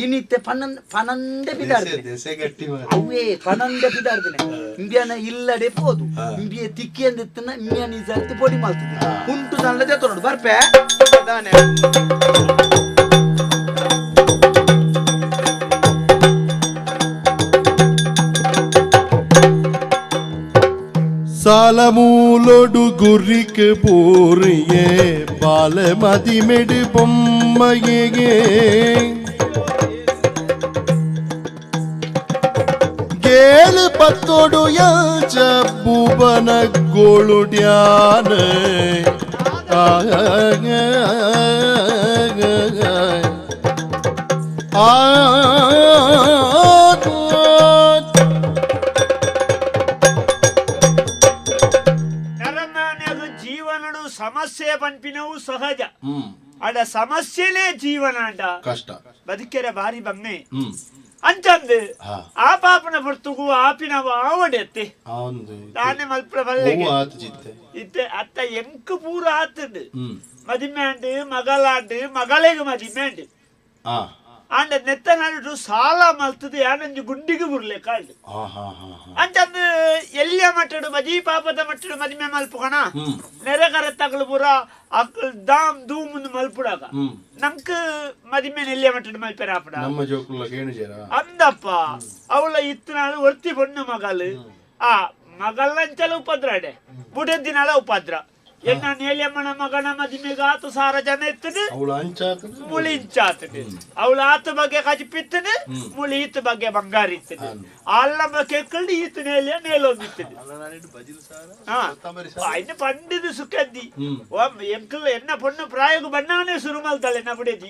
ಇನ್ನಿತ್ತೆ ಪನ್ನಂದ್ ಪನ್ನಂಡೆ ಬಿದಾಡ್ತೀನಿ. ದೆಸೆ ಗಟ್ಟಿ ಮಾರ್ರೆ. ಅವೇ ಪನಂಡೆ ಬಿದಾಡ್ದಿನ ಇಂಡಿಯಾನ ಇಲ್ಲಡೆ ಪೋದು ಇಂಡಿಯ ತಿಕ್ಕಿ ಅಂದಿತ್ತನ ಇಂಡಿಯಾ ನಿಜಾರ್ತಿ ಪೊಡಿ ಮಾಡ್ತಿದ್ದೆ ಉಂಟು ತನ್ನದೇ ತೊಗೊಂಡು ಬರ್ಪೆ ದಾನೆ. ಸಾಲಮೂಲೊಡು ಗುರಿಕ್ ಪೂರಿಯೇ ಬಾಲ ಮದಿಮೆಡು ಬೊಮ್ಮಯೇ ಗೇಳು ಪತ್ತೊಡು ಯಂಚ ಭುವನ ಗೋಳುಡ್ಯಾನ ಆ ಆ ನರಮಾನ್ಯದ ಜೀವನಡು ಸಮಸ್ಯೆ ಪನ್ಪಿನವು ಸಹಜ. ಅಡ ಸಮಸ್ಯೆನೇ ಜೀವನ ಅಂಡ. ಕಷ್ಟ. ಬದುಕೆರೆ ಬಾರಿ ಬಮ್ಮೆ ಅಂಚಂದು. ಆ ಪಾಪನ ಪೊರ್ತುಗು ಆಪಿನವ ಆವಡೆತ್ತೆ. ಒಂದು ತಾನೆ ಮಲ್ಪುರ ಬಲ್ಲೆಗೆ. ಹೂವು ಆತು ಜಿತ್ತೆ. ಇತ್ತೆ ಅತ್ತ ಎಂಕ್ ಪೂರ ಆತುಂಡು. ಮದಿಮೆ ಆಂಡ್ ಮಗಲಾಂಡ್ ಮಗಳೆಗ್ ಮದಿಮೆ ಆಂಡ್. ಆಂಡ ನೆತ್ತ ನಡುಟು ಸಾಲ ಮಲ್ತದು ಯಾನೊಂಜಿ ಗುಂಡಿಗೆ ಬುರ್ಲೆ ಕಾಂಡ್. ಆ ಹಾ ಹಾ ಹಾ ಅಂಚಂದು ಎಲ್ಲಿಯ ಮಟ್ಟಡು ಬಜಿ ಪಾಪದ ಮಟ್ಟಡು ಮದಿಮೆ ಮಲ್ಪುಕಣ ನೆರೆ ಕರೆ ತಗಲು ಪೂರ ಅಕ್ಲ್ ದಾಮ್ ದೂಮ್ ಮಲ್ಪುಡಾಗ ನಂಕ್ ಮದಿಮೆ ನೆಲ್ಲಿಯ ಮಟ್ಟಡು ಮಲ್ಪೆರ ಆಪಡ. ನಮ್ಮ ಜೋಕುಲ್ಲ ಕೇಣುಜೇರ. ಅಂದಪ್ಪ ಅವಳ ಇತ್ತನಾಳು ಒರ್ತಿ ಪೊಣ್ಣು ಮಗಲು ಆ ಮಗಲ್ಲಂಚಲ ಉಪದ್ರಾಡೆ ಬುಡದಿನಾಳ ಉಪದ್ರ ಎನ್ನ ನೇಲಿಯಮ್ಮನ ಮಗನ ಮದಿಮೆಗೆ ಆತು ಸಾರ ಜನ ಇತ್ತದು. ಅವಳು ಅಂಚಾತದ. ಮುಳಿ ಇಂಚಾತದು ಅವಳು ಆತ ಬಗ್ಗೆ ಕಜಿಪಿತ್ತದು ಮುಳಿ ಈತ ಬಗ್ಗೆ ಬಂಗಾರ ಇತ್ತದು ಅಲ್ಲಮ್ಮ ಕೆಕ್ಕಳ್ಳಿ ಈತ ನೇಲಿಯ ನೇಲೊಂದಿತ್ತದು. ಇನ್ನು ಪಂಡಿದು ಸುಖದ್ದಿ ಎಂಕಲ್ ಎನ್ನ ಪೊಣ್ಣು ಪ್ರಾಯకు ಬಣ್ಣವನೇ ಶುರು ಮಲ್ತಾಳೆ ಎನ್ನ ಬುಡೇಜಿ.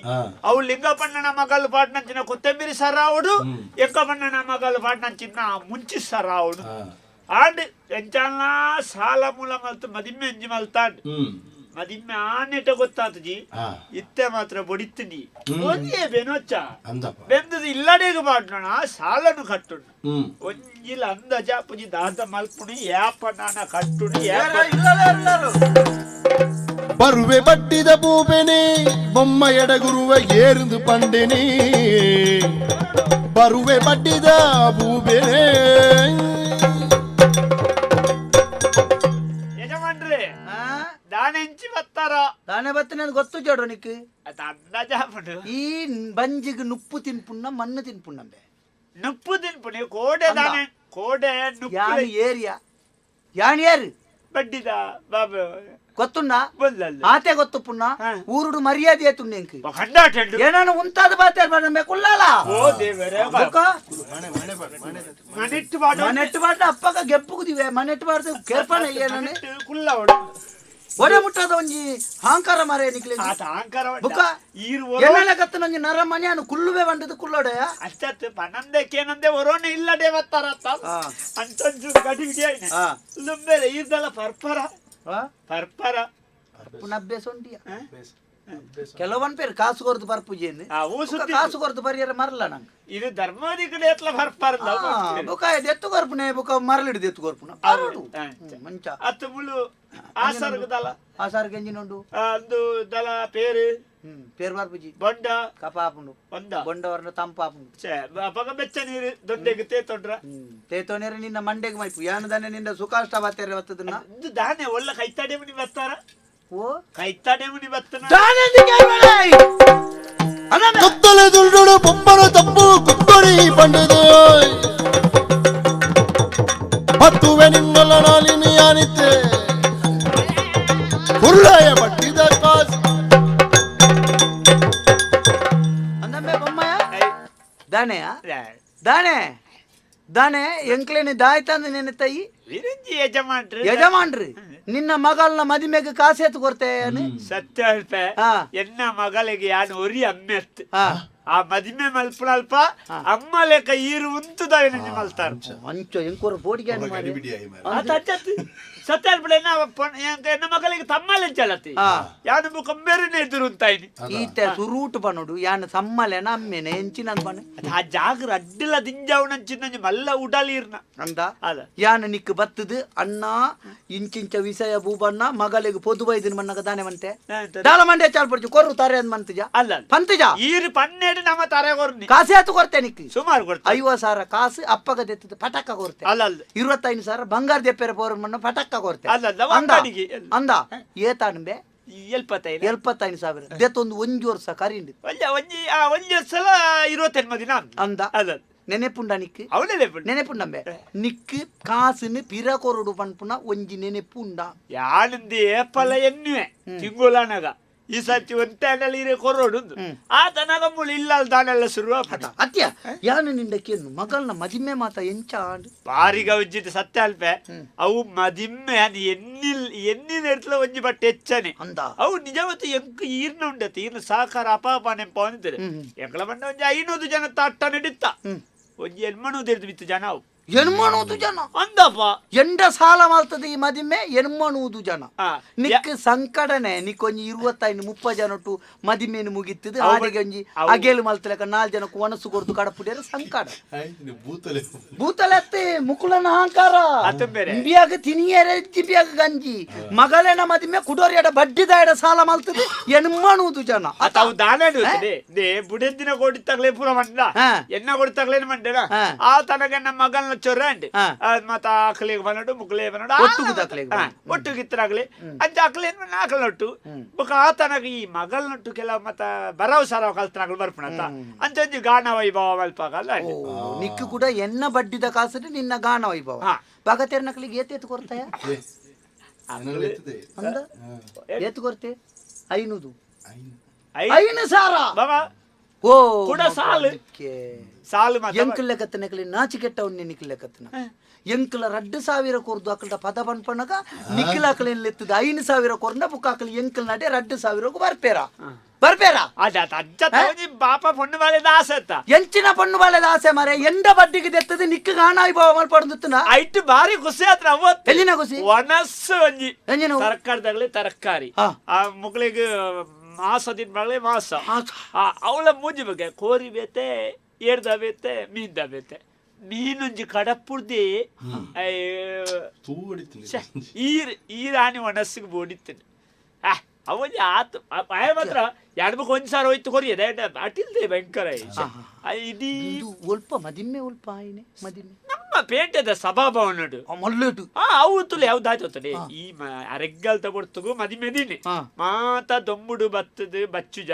ಅವು ಲಿಂಗಪಣ್ಣನ ಮಗಲು ಪಾಟ್ನಂಚಿನ ಕೊತ್ತಂಬರಿ ಸರಾವುಡು ಎಂಕಪಣ್ಣನ ಮಗಲು ಪಾಟ್ನಂಚಿನ ಮುಂಚಿ ಸರಾವುಡು ಆಂಡ್ ಎಂಚಾಲ ಸಾಲ ಮೂಲ ಮಲ್ತು ಮದಿಮ್ಮೆ ಅಂಜಿ ಮಲ್ತಾಂಡ್. ಮದಿಮ್ಮೆ ಆನೆಟ ಗೊತ್ತಾತುಜಿ. ಇತ್ತೆ ಮಾತ್ರ ಬೊಡಿತ್ತೀನಿ ಒಂದೇ ಬೆನೊಚ್ಚ. ಅಂದಪ್ಪ. ಬೆಂದದು ಇಲ್ಲಡೆಗೆ ಪಾಡ್ನೋಣ ಸಾಲನು ಕಟ್ಟುಂಡು. ಒಂಜಿಲ ಅಂದಾಜ ಪುಜಿ ದಾದ ಮಲ್ಪುಣಿ ಯಾಪ ನಾನ ಕಟ್ಟುಣಿ ಯಾಪ. ಬರುವೆ ಬಟ್ಟಿದ ಬೂಬೆನೆ ಬೊಮ್ಮ ಎಡಗುರುವ ಏರ್ದು ಪಂಡೆನೆ ಬರುವೆ ಬಟ್ಟಿದ ಬೂಬೆನೆ. ಯಜಮಾನ್ರೆ. ಆ? ದಾನೆಂಚಿ ಬತ್ತಾರ. ದಾನೆ ಬತ್ತನೆ ಗೊತ್ತು ಜೋಡು ನಿಕ್. ಅದು ಅಂದಾಜ ಆಪುಂಡು. ಈ ಬಂಜಿಗೆ ನುಪ್ಪು ತಿನ್ಪುಣ್ಣ ಮಣ್ಣು ತಿನ್ಪುಣ್ಣಂಬೆ. ನುಪ್ಪು ತಿನ್ಪುಣಿ ಕೋಡೆ ದಾನೆ ಕೋಡೆ ನುಪ್ಪು. ಯಾನ್ ಏರಿಯಾ ಯಾನ್ ಏರು. ಬಡ್ಡಿದ ಬಾಬು. ಗೊತ್ತುಣ್ಣ. ಬೊಲ್ಲಲ್ಲ. ಆತೆ ಗೊತ್ತು ಪುಣ್ಣ. ಊರುಡು ಮರ್ಯಾದೆ ಆತುಂಡು ಎಂಕ್. ಕಂಡಾಟೆಂಡು. ಏನಾನ ಉಂತಾದ ಬಾತೆ ನಂಬೆ ಕುಲ್ಲಾಲ. ಓ ದೇವರೇ. ಬೊಕ್ಕ? ಮನೆಟ್ಟು ಬಾಡ. ಮನೆಟ್ಟು ಬಾಡ್ದ ಅಪ್ಪಗ ಗೆಪ್ಪುಗುದಿವೆ ಮನೆಟ್ಟು ಬಾಡ್ದ ಕೇರ್ಪಣ ಏನನೆ. ಕುಲ್ಲವಡು. ಒಡೆ ಮುಟ್ಟದ ಒಂಜಿ ಹಾಂಕಾರ ಮಾರೆ ನಿಕ್ಲೆ. ಆತ ಆಂಕಾರ. ಬುಕ್ಕ. ಈರು. ಎನ್ನಲ ಕತ್ತನೊಂಜಿ ನರಮನೆ ಅನು ಕುಲ್ಲುವೆ ಬಂಡದು ಕುಲ್ಲೋಡೆಯ. ಅಷ್ಟತ್ತು ಪನ್ನೊಂದಕ್ಕೇನಂದೆ ಒರೋಣ ಇಲ್ಲಡೆ ಬತ್ತಾರತ್ತ. ಅಂಚೊಂಚೂರು ಗಡಿ ಬಿಡಿ. ಲುಂಬೆರೆ ಈರ್ದಲ ಪರ್ಪರ ಪರ್ಪರ. ಪುನಬ್ಬೆ ಸೊಂಡಿಯ. ಕೆಲವನ್ ಪೇರು ಕಾಸು ಕೊರ್ದು ಬರ್ಪುಜೇನು. ಆ, ಊ ಸುದ್ದಿ. ಕಾಸು ಕೊರ್ದು ಬರಿಯರ ಮರಲ ನಂಗೆ. ಇದು ಧರ್ಮಾಧಿಕಡೆ ಎತ್ಲ ಬರ್ಪಾರ್ದ. ಬೊಕ ಎತ್ತು ಕೊರ್ಪುನೆ, ಬೊಕ ಮರಳಿಡ್ದು ಎತ್ತು ಕೊರ್ಪುನ ಬರೋಡು. ಮಂಚ. ಅತ್ತು ಮುಳು ಆಸರ್ಗದಲ. ಆ ಸಾರ್ ಗಂಜಿನುಂಡು. ಅಂದು ದಲ ಪೇರು. ಪೇರು ಬರ್ಪುಜಿ. ಬೊಂಡ. ಕಪ ಆಪುಂಡು. ಒಂದ. ಬೊಂಡವರ್ನ ತಂಪಾಪುಂಡು. ಛೇ, ಅಪಗ ಬೆಚ್ಚ ನೀರು ದೊಡ್ಡೆಗೆ ತೇತೊಂಡ್ರ. ತೇತೋನೇರ ನಿನ್ನ ಮಂಡೆಗೆ ಮೈಪು ಯಾನು ದಾನೆ ನಿನ್ನ ಸುಖಾಷ್ಟ ಬಾತೇರೆ ಬತ್ತದನ್ನ. ಇಂದು ದಾನೆ ಒಳ್ಳೆ ಕೈತಾಡೆ ಮುನಿ ಬತ್ತಾರ. ಓ. ಕೈತಾಡೆ ಮುನಿ ಬತ್ತನ. ದಾನೆ ಕೊತ್ತಲೆ ದುಂಡುಡು ಬೊಮ್ಮನ ತಪ್ಪು ಕುತ್ತೊಡಿ ಪಂಡದು ಪತ್ತುವೆ ನಿನ್ನಲ್ಲ ನಾಲಿನಿ ಅನಿತೆ ಕುರುಳಾಯ ಬಟ್ಟಿದ ಕಾಸು. ಅಂದಮ್ಮೆ ಬೊಮ್ಮಯ್ಯ ದಾನೆಯ ದಾನೆ ದಾನೆ ಎಂಕ್ಲೇನಿ ದಾಯ್ತಂದು ನೆನೆತೈ. ವಿರಂಜಿ ಯಜಮಾನ್ರಿ. ಯಜಮಾನ್ರಿ ನಿನ್ನ ಮಗಳನ್ನ ಮದಿಮೆಗೆ ಕಾಸೇತು ಕೊಡ್ತೇನೆ. ಸತ್ಯ ಹೇಳ್ಪೆ. ಎನ್ನ ಮಗಳಿಗೆ ಯಾನು ಒರಿ ಅಮ್ಮೆತ್ತು. ಆ ಮದಿಮೆ ಮಲ್ಪುನಲ್ಪ ಅಮ್ಮ ಲೆಕ್ಕ ಈರು ಉಂತುದವೆ ನಂಜಿ ಮಲ್ತಾರ. ಅಂಚೋ ಎಂಕೋರ ಬೋಡಿಗೆ. ಗಡಿಬಿಡಿ ಆಯಿ ಮಾರ್ರೆ. ಆತ ಅಚ್ಚತ್ತು. ಸತ್ಯ ಹೇಳ್ಬಿಡ, ಎನ್ನ ಮಗಳಿಗೆ ತಮ್ಮಲೆ ಚಲತಿ. ಯಾನು ಮುಖ ಮೇರೆನೆ ಎದುರು ಉಂತಾಯಿನಿ. ಈತ ಸುರೂಟು ಬನ್ನೋಡು ಯಾನ್ ಸಮ್ಮಲೆನ ಅಮ್ಮೆನೆ ಎಂಚಿನ ಬಣ್ಣ. ಆ ಜಾಗರ ಅಡ್ಡಿಲ ದಿಂಜಾವನಂಚಿನ ಮಲ್ಲ ಉಡಲೀರ್ನ. ಅಂದ. ಅದ. ಯಾನ್ ನಿಕ್ ಬತ್ತದು ಅಣ್ಣ ಇಂಚಿಂಚ ವಿಷಯ ಬೂಬಣ್ಣ ಮಗಳಿಗೆ ಪೊದು ಬೈದಿನ ಮಣ್ಣಗ ದಾನೆ ಮಂತೆ. ದಾಲ ಮಂಡೆ ಚಾಲ್ ಪಡ್ಚು ಕೊರ್ರು ತಾರೆ ಅಂದ್ ಮಂತಜ. ಅಲ್ಲ. ಪಂತಜ. ಈರು ಪನ್ನೆರಡು ನಮ್ಮ ತರೆ ಕೊರ್ನಿ. ಕಾಸೆ ಆತು ಕೊರ್ತೆ ನಿಕ್. ಸುಮಾರು ಕೊಡ್ತಾರೆ. 50,000 ಕಾಸು ಅಪ್ಪಗ ದೆತ್ತದ ಪಟಕ ಕೊರ್ತೆ. ಅಲ್ಲ ಅಲ್ಲ. 25,000 ಬಂಗಾರ ದೆಪ್ಪೆರೆ ಪೋರ ಮಣ್ಣ ಪಟಕ್ಕ ಕೊರ್ತೆ. ಅಲ್ಲ ಅಲ್ಲ. ಅಂದ. ಅಂಗಡಿಗೆ. ಅಂದ ಏತಾನುಂಬೆ. ಎಲ್ಪತ್ತೈದು. 75,000 ದೆತ್ತೊಂದು ಒಂಜಿ ವರ್ಷ ಕರಿಂಡು. ಒಂಜಿ ಒಂಜಿ ಆ ಒಂಜಿ ಸಲ 28 ದಿನ ಅಂದ. ಅಂದ. ಅಲ್ಲ. ನೆನೆಪುಂಡ ನಿಕ್? ಅವನೇ. ನೆನೆಪುಂಡಂಬೆ ನಿಕ್ ಕಾಸುನು ಪಿರ ಕೊರಡು ಪನ್ಪುನ ಒಂಜಿ ನೆನೆಪುಂಡ? ಯಾನಂದಿ ಏಪಲ ಎನ್ನುವೆ ತಿಂಗುಲನಗ ಈ ಸತಿ ಒಂತೆ ಇರೆ ಕೊರೋಡು ಆ ತನಗ ಮುಳು ಇಲ್ಲ ದಾನೆಲ್ಲ ಶುರು. ಅತ್ಯ ಯಾನು ನಿಂಡಕ್ಕೆ ಮಗಳನ್ನ ಮದಿಮೆ ಮಾತ ಎಂಚ ಆಂಡ್? ಬಾರಿ ಗೌಜಿತ ಸತ್ಯ ಅಲ್ಪೆ. ಅವು ಮದಿಮ್ಮೆ ಅದು ಎನ್ನಿಲ್ ಎನ್ನಿನ ಎಡ್ತಲ ಒಂಜಿ ಬಟ್ಟೆ ಹೆಚ್ಚನೆ. ಅಂದ. ಅವು ನಿಜವತ್ತು ಎಂಕ್ ಈರ್ನ ಉಂಡತಿ ಈರ್ನ ಸಹಕಾರ ಅಪಾಪ ನೆಂಪ ಅಂತಾರೆ. ಎಂಕಲ ಬಂಡ ಒಂಜಿ 500 ಜನ ತಟ್ಟ ನಡಿತ್ತ ಒಂಜಿ ಎನ್ಮನೂದು ಎಡ್ದು ಬಿತ್ತು ಜನ ಅವು. ಎಣ್ಮನೂದು ಜನ? ಅಂದಪ್ಪ. ಎಂಡ ಸಾಲ ಮಾಲ್ತದ ಈ ಮದಿಮೆ ಎಣ್ಮನೂದು ಜನ. ನಿಕ್ ಸಂಕಡನೆ ನಿಕ್ ಒಂಜಿ 25 30 ಜನ ಒಟ್ಟು ಮದಿಮೆನು ಮುಗಿತ್ತದು. ಆಡಿಗೆ ಒಂಜಿ ಅಗೇಲು ಮಲ್ತಲಕ ನಾಲ್ ಜನಕ್ಕೆ ಒಣಸು ಕೊರ್ದು ಕಡಪುಡಿಯರ ಸಂಕಡ. ಆಯ್ತು, ನೀವು ಬೂತಲೆ. ಭೂತಲೆತ್ತೆ ಮುಕುಲನ ಅಹಂಕಾರ. ಅತ್ತಂಬೇರೆ. ಇಂಬಿಯಾಗ ತಿನಿಯರೆ ಜಿಬಿಯಾಗ ಗಂಜಿ ಮಗಲೇನ ಮದಿಮೆ ಕುಡೋರಿಯಡ ಬಡ್ಡಿದಾಯಡ ಸಾಲ ಮಲ್ತದೆ ಎಣ್ಮನೂದು ಜನ. ಅವು ದಾನ they ಬುಡೆದ್ದಿನ ಕೊಡಿ ತಗಲೆ ಪೂರ ಮಂಡ. ಎನ್ನ ಕೊಡಿ ತಗಲೇನು ಮಂಡೇನ. ಆ ತನಗ ನಮ್ಮ ಮಗನ ಚೊರ ಅಂಡಿ. ಮತ್ತ ಆಕಳಿಗೆ ಬನ್ನಡು ಮುಕ್ಲೆ ಬನ್ನಡು. ಒಟ್ಟುಗು ದಾಕ್ಲೆಗ್. ಒಟ್ಟುಗೆ ಇತ್ತರಾಗ್ಲಿ ಅಂಚ ಆಕಲೆ ಆಕಳ ನೊಟ್ಟು ಬೊಕ ಆ ತನಗ ಈ ಮಗಳ ನೊಟ್ಟು ಕೆಲವು ಮತ್ತ ಬರವ್ ಸರವ್ ಕಲ್ತನಾಗ್ಲು ಬರ್ಪುಣತ ಅಂಚ ಒಂಜಿ ಗಾನ ವೈಭವ ಮಲ್ಪಾಗಲ್ಲ. ಓ, ನಿಕ್ಕು ಕೂಡ ಎನ್ನ ಬಡ್ಡಿದ ಕಾಸು ನಿನ್ನ ಗಾನ ವೈಭವ. ಭಗತೆರ್ನಕ್ಲಿಗೆ ಏತೇತು ಕೊರ್ತಾಯ? ಏ, ಏನೆಲ್ಲ ಇರ್ತದೆ. ಅಂದ ಏತು ಕೊರ್ತೆ? 500. ಐನು. 5,000. ಬಾಬಾ. ಓ. ಕೂಡ ಸಾಲು. ಅದಕ್ಕೆ. ಸಾಲು ಮಾತ. ಎಂಕುಲ್ ಲೆಕ್ಕತ್ತನಕಲಿ ನಾಚಿ ಕೆಟ್ಟವನ್ನೇ ನಿಕ್ಲು ಲೆಕ್ಕತ್ತನ ಎಂಕುಲ 2,000 ಕೊರ್ದು ಅಕ್ಕಲ್ದ ಪದ ಪನ್ಪನಗ ನಿಕ್ಲ ಅಕಲ ಎತ್ತದ 5,000 ಕೊರ್ನ ಬುಕ್ಕ ಅಕಲ್ ಎಂಕಲ್ ನಡೆ 2,000ಕ್ಕೂ ಬರ್ಪೇರ ಬರ್ಪೇರ. ಅದ ಅಜ್ಜ ತಗೊಂಜಿ ಬಾಪ ಪೊಣ್ಣು ಬಾಳೆದ ಆಸೆ ಅತ್ತ. ಎಂಚಿನ ಪಣ್ಣು ಬಾಳೆದ ಆಸೆ ಮಾರೆ? ಎಂಡ ಬಡ್ಡಿಗೆ ದೆತ್ತದ ನಿಕ್ಕ ಗಾಣ ವೈಭವ ಮಲ್ಪಡ್ದುತ್ತನ. ಐಟ್ ಬಾರಿ ಖುಷಿ ಆತ್ರ ಅವತ್ತು. ಎಲ್ಲಿನ ಖುಷಿ? ಒಣಸ್ಸು ಒಂಜಿ. ಎಂಜಿನ? ತರಕಾರಿದಾಗಲಿ ತರಕಾರಿ. ಆ ಮುಗಳಿಗೆ ಮಾಸ ತಿನ್ಬಾಗ್ಲೆ ಮಾಸ. ಅವಳ ಮೂಜಿ ಬಗ್ಗೆ ಕೋರಿ ಬೇತೆ ಏರ್ದ ಬೇತೆ ಮೀನ್ದ ಬೇತೆ ಮೀನೊಂಜಿ ಕಡಪುರ್ದಿ. ತೂ ಹೊಡಿತೀನಿ. ಛೆ, ಈರ್ ಈರಾಣಿ ಒಣಸ್ಸಿಗೆ ಬೋಡಿತ್ತೇನೆ ಅವೊಂಜಿ ಆತು ಆಯ ಮಾತ್ರ ಎರಡು ಬುಕ್ ಒಂಜಿ ಸಾರ ಹೋಯ್ತು ಕೊರಿಯದ ಅಟಿಲ್ದೆ ಭಯಂಕರ ಇಡೀ. ಇದು ಒಲ್ಪ ಮದಿಮ್ಮೆ ಒಲ್ಪ ಆಯ್ನೆ ಮದಿಮ್ಮೆ. ನಮ್ಮ ಪೇಂಟೆದ ಸಭಾಭವನಡು. ಮಲ್ಲೇಟು. ಆ ಅವು ತುಲೆ ಯಾವ್ದಾಯ್ತು ಈ ಅರೆಗ್ಗಲ್ ತಗೊಡ್ತಗು ಮದಿಮೆದಿನಿ. ಮಾತ ದೊಂಬುಡು ಬತ್ತದು ಬಚ್ಚುಜ